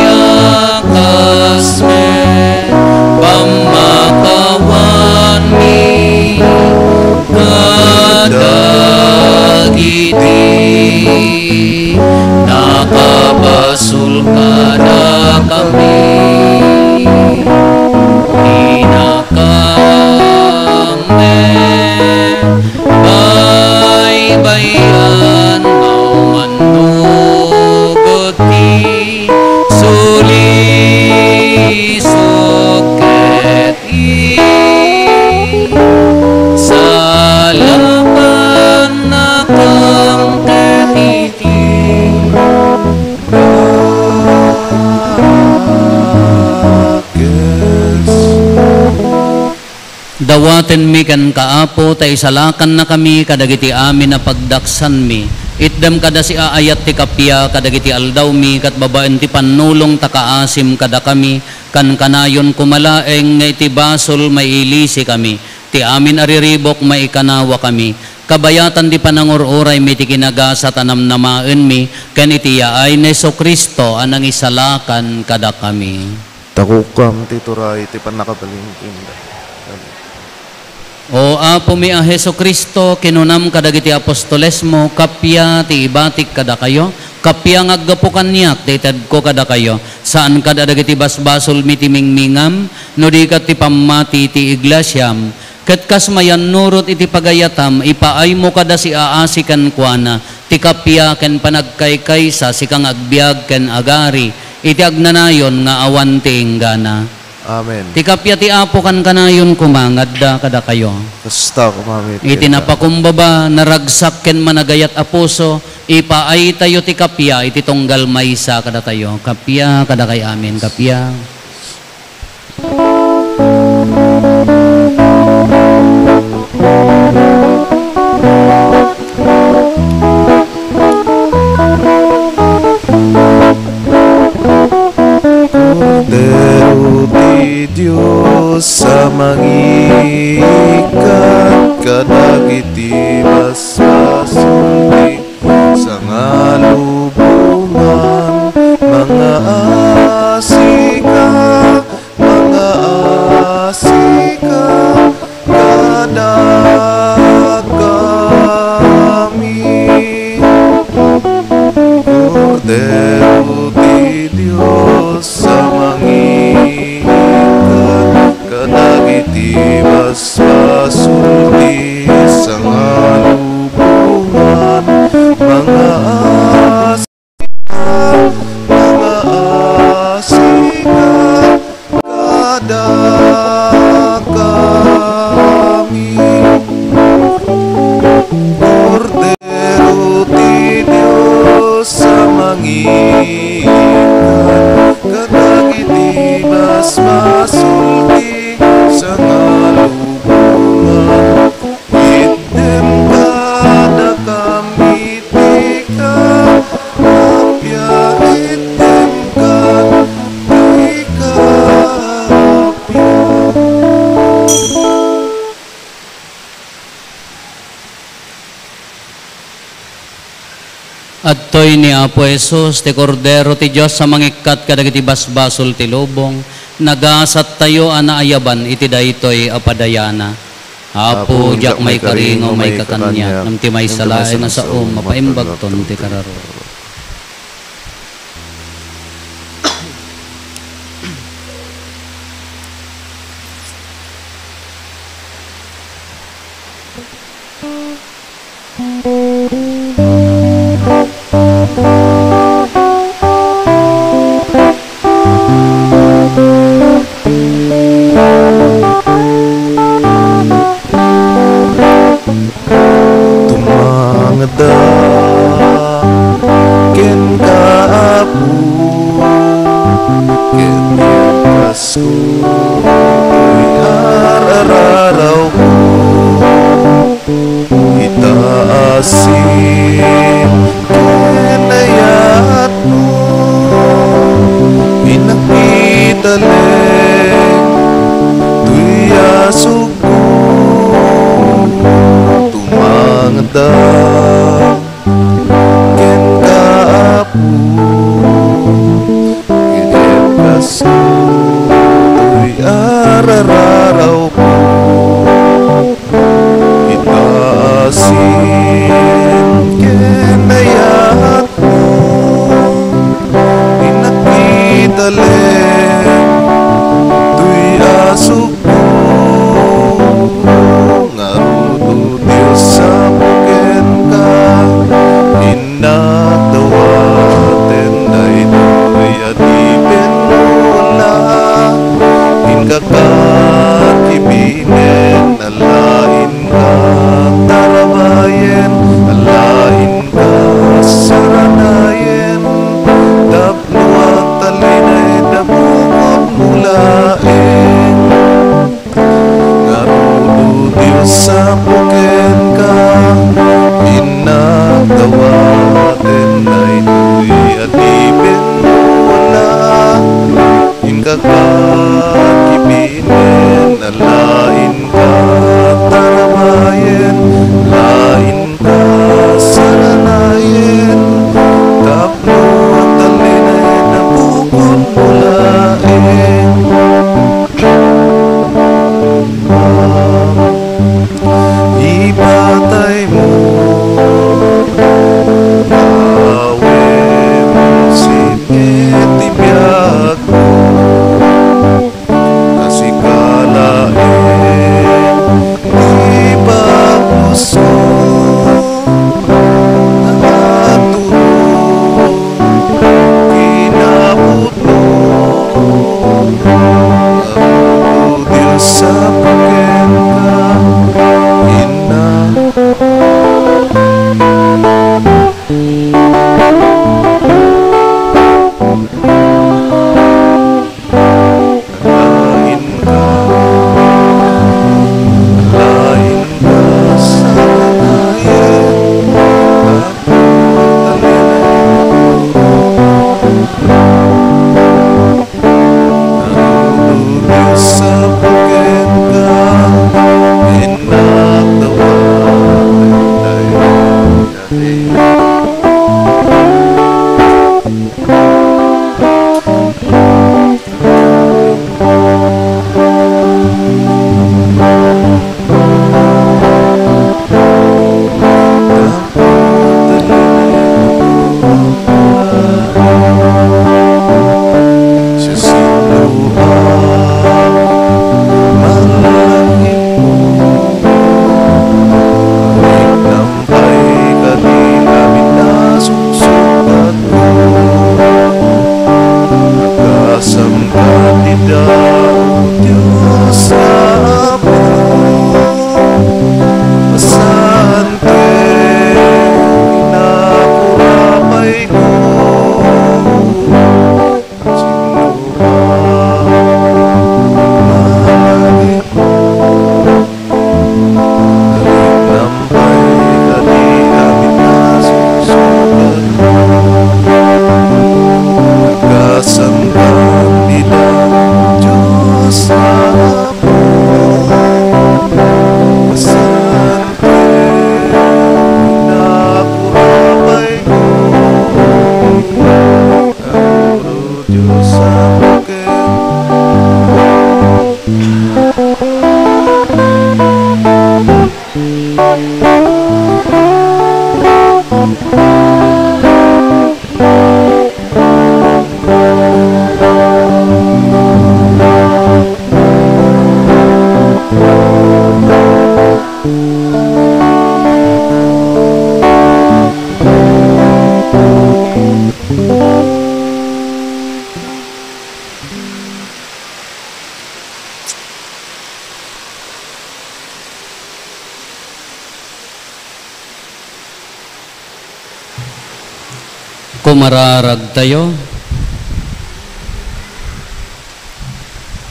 a kas met pammakawanmi kadagiti nakabasol kadakami. Inakam met baybay-an, maumannugot ti sulisok ket isalakanakam ket iti dakes. Dawatenmi kenka, Apo, ta isalakannakami kadagiti amin a pagdaksanmi. Itdem kada siaayat ti kappia kadagiti aldawmi, ket babaen ti pannulong ta kaasim kadakami, kankanayon koma laeng nga iti basol mailisikami. Ti amin a riribuk, maikanawakami. Kabayatan ti panangur-uraymi ti kinagasat a namnamaenmi, ken iti yaay ni Jesu-Cristo a nangisalakan kadakami. Takukam ti turay ti pannakabalin. O Apomi a Jesu-Cristo, kinunam kadagiti apostolesmo, kappia ti ibatik kadakayo, kappia nga aggapu kaniak ti itedko kadakayo, saan kad a dagiti basbasolmi ti mingmingam, no di ket ti pammati ti iglesiam. Ket kas mayannurot iti pagayatam, ipaaymo kada siaasi kenkuana ti kappia ken panagkaykaysa, sika nga agbiag ken agari iti agnanayon nga awan ti inggana. Amen. Ti kappia ti Apo kankanayon koma nga adda kadakayo. Kasta koma met kenka. Iti napakumbaba, naragsak ken managayat a puso, ipaaytayo ti kappia iti tunggal maysa kadatayo. Kappia kadakay amin, kappia. Kordero ti Dios a mangikkat kadagiti basbasol ti sangalubongan, mangaasika, mangaasika kadakami. Kordero ti Dios a mangikkat kadagiti basbasol ti sangalubongan, mangaas-, mangaasika kadakami. Kordero ti Dios a mangikkat kadagiti basbasol ti sangalubongan, itdem kadakami ti kappia, itdem kad-, ti kappia. Adtoy ni Apo Jesus, ti Kordero ti Dios a mangikkat kadagiti basbasol ti lubong. Nagasattayo a naayaban iti daytoy a padayana. Apo, diak maikari nga umayka kaniak, ngem ti maysa laeng a saom, mapaimbagton ti kararua. Tumangda kenka, Apo, ken ipasko toy ar-arawko. Ita asin ken ayatmo, innak italek toy asukko, tumangda kenka, Apo, ket ipasko toy ar-arawko. Ita asin ken ayatmo, innak italek toy asukko. Ngarud, O Dios, Apo ken Kumararagtayo.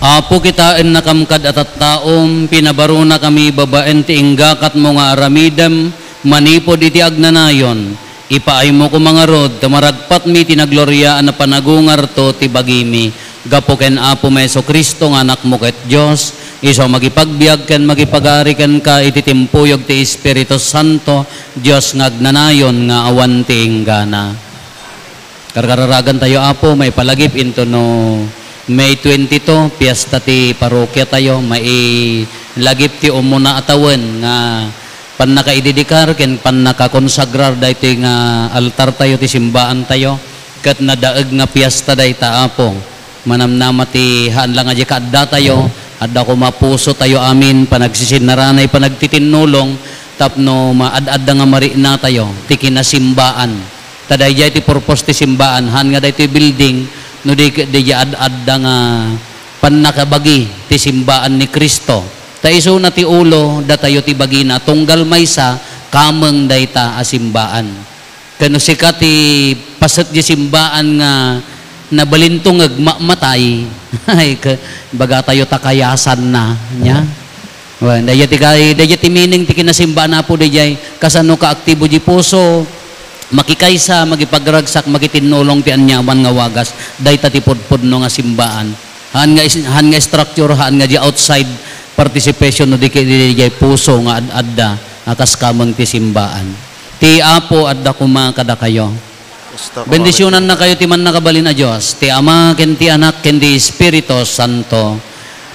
Apo, kitaennakam kad a tattaom, pinabarunakami babaen ti inggakatmo nga aramidem manipud iti agnanayon. Ipaaymo koma ngarud ta maragpatmi ti nagloria a napanagungarto ti bagimi. Gapu ken Apomi Jesu-Cristo nga Anakmo ket Dios, isu a mangipagbiag ken mangipagari kenka iti timpuyog ti Espiritu Santo, Dios nga agnanayon nga awan ti inggana. Karkararagantayo, Apo, maipalagip intono May twenty-two, piesta ti parokiatayo, mailagip ti umuna a tawen nga pannakaidedikar ken pannakakonsagrar daytoy nga altartayo ti simbaantayo, ket nadaeg nga piesta dayta, Apo. Manamnama ti haan la nga di kaaddatayo, adda koma pusotayo amin, panagsisinaranay, panagtitinnulong tapno maad-adda nga mariknatayo ti kinasimbaan. Ta daydiay ti purpose ti simbaan, haan nga daytoy building, no di, di ad-adda nga pannakabagi ti simbaan ni Cristo. Ta isuna ti ulo, datayo ti bagina, tunggal maysa, kameng dayta a simbaan. Ken no sika ti paset di simbaan nga nabalintungeg, mamatay, ay, ke-, bagatayo ta kayasanna, nia? Wen, daydiay ti kay-, daydiay ti meaning ti kinasimbaan, Apo, daydiay. Kasano kaaktibo di puso, makikaysa, makipagragsak, makitinnulong ti aniaman nga wagas. Dayta ti pudpudno nga simbaan. Haan nga is-, haan nga structure, haan nga di outside participation no di ket daydiay puso nga ad-adda a kas kameng ti simbaan. Ti Apo adda koma kadakayo. Bendisionannakayo ti Mannakabalin a Dios, ti Ama, ken ti Anak, ken ti Espiritu Santo.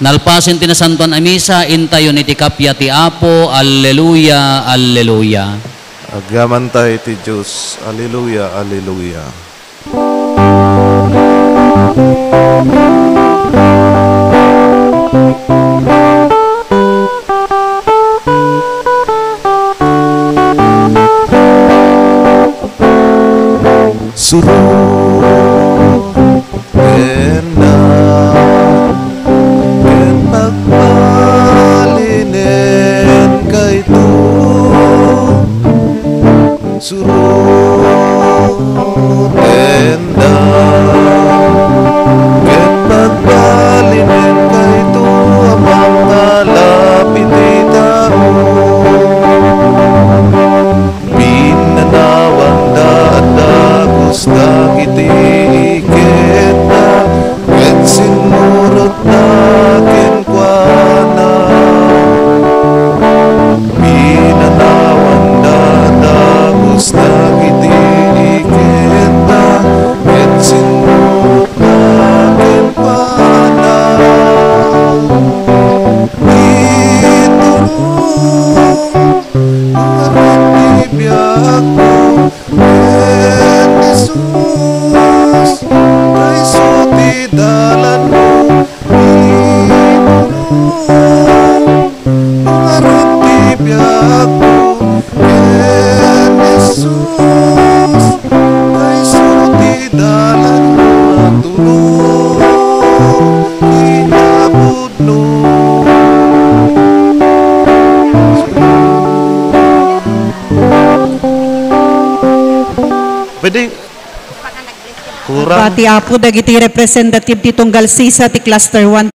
Nalpasen ti Nasantoan a Misa, intayon iti kappia ti Apo. Alleluia, alleluia. Agyamanta iti Dios. Alleluia, alleluia. Surok kenna, ken pagbalinen kayto. Surotenda, ket pagbalinen kayto a mangalap iti tao. Pinanawanda a dagus dagiti iketna, ket simmurotna kenkuana. Pinanawanda a dagus dagiti iketna, ket simmurotna kenkuana. Itulong, pangarap ti biagko, ken Jesus, kayso ti dalanmo. Itulong, pangarap ti biagko, ken Jesus, kayso ti dalanmo. Tulong, inapudno. Pwede. Kurang. Bati, Apo, dagiti representative ti tunggal sisa ti Cluster one.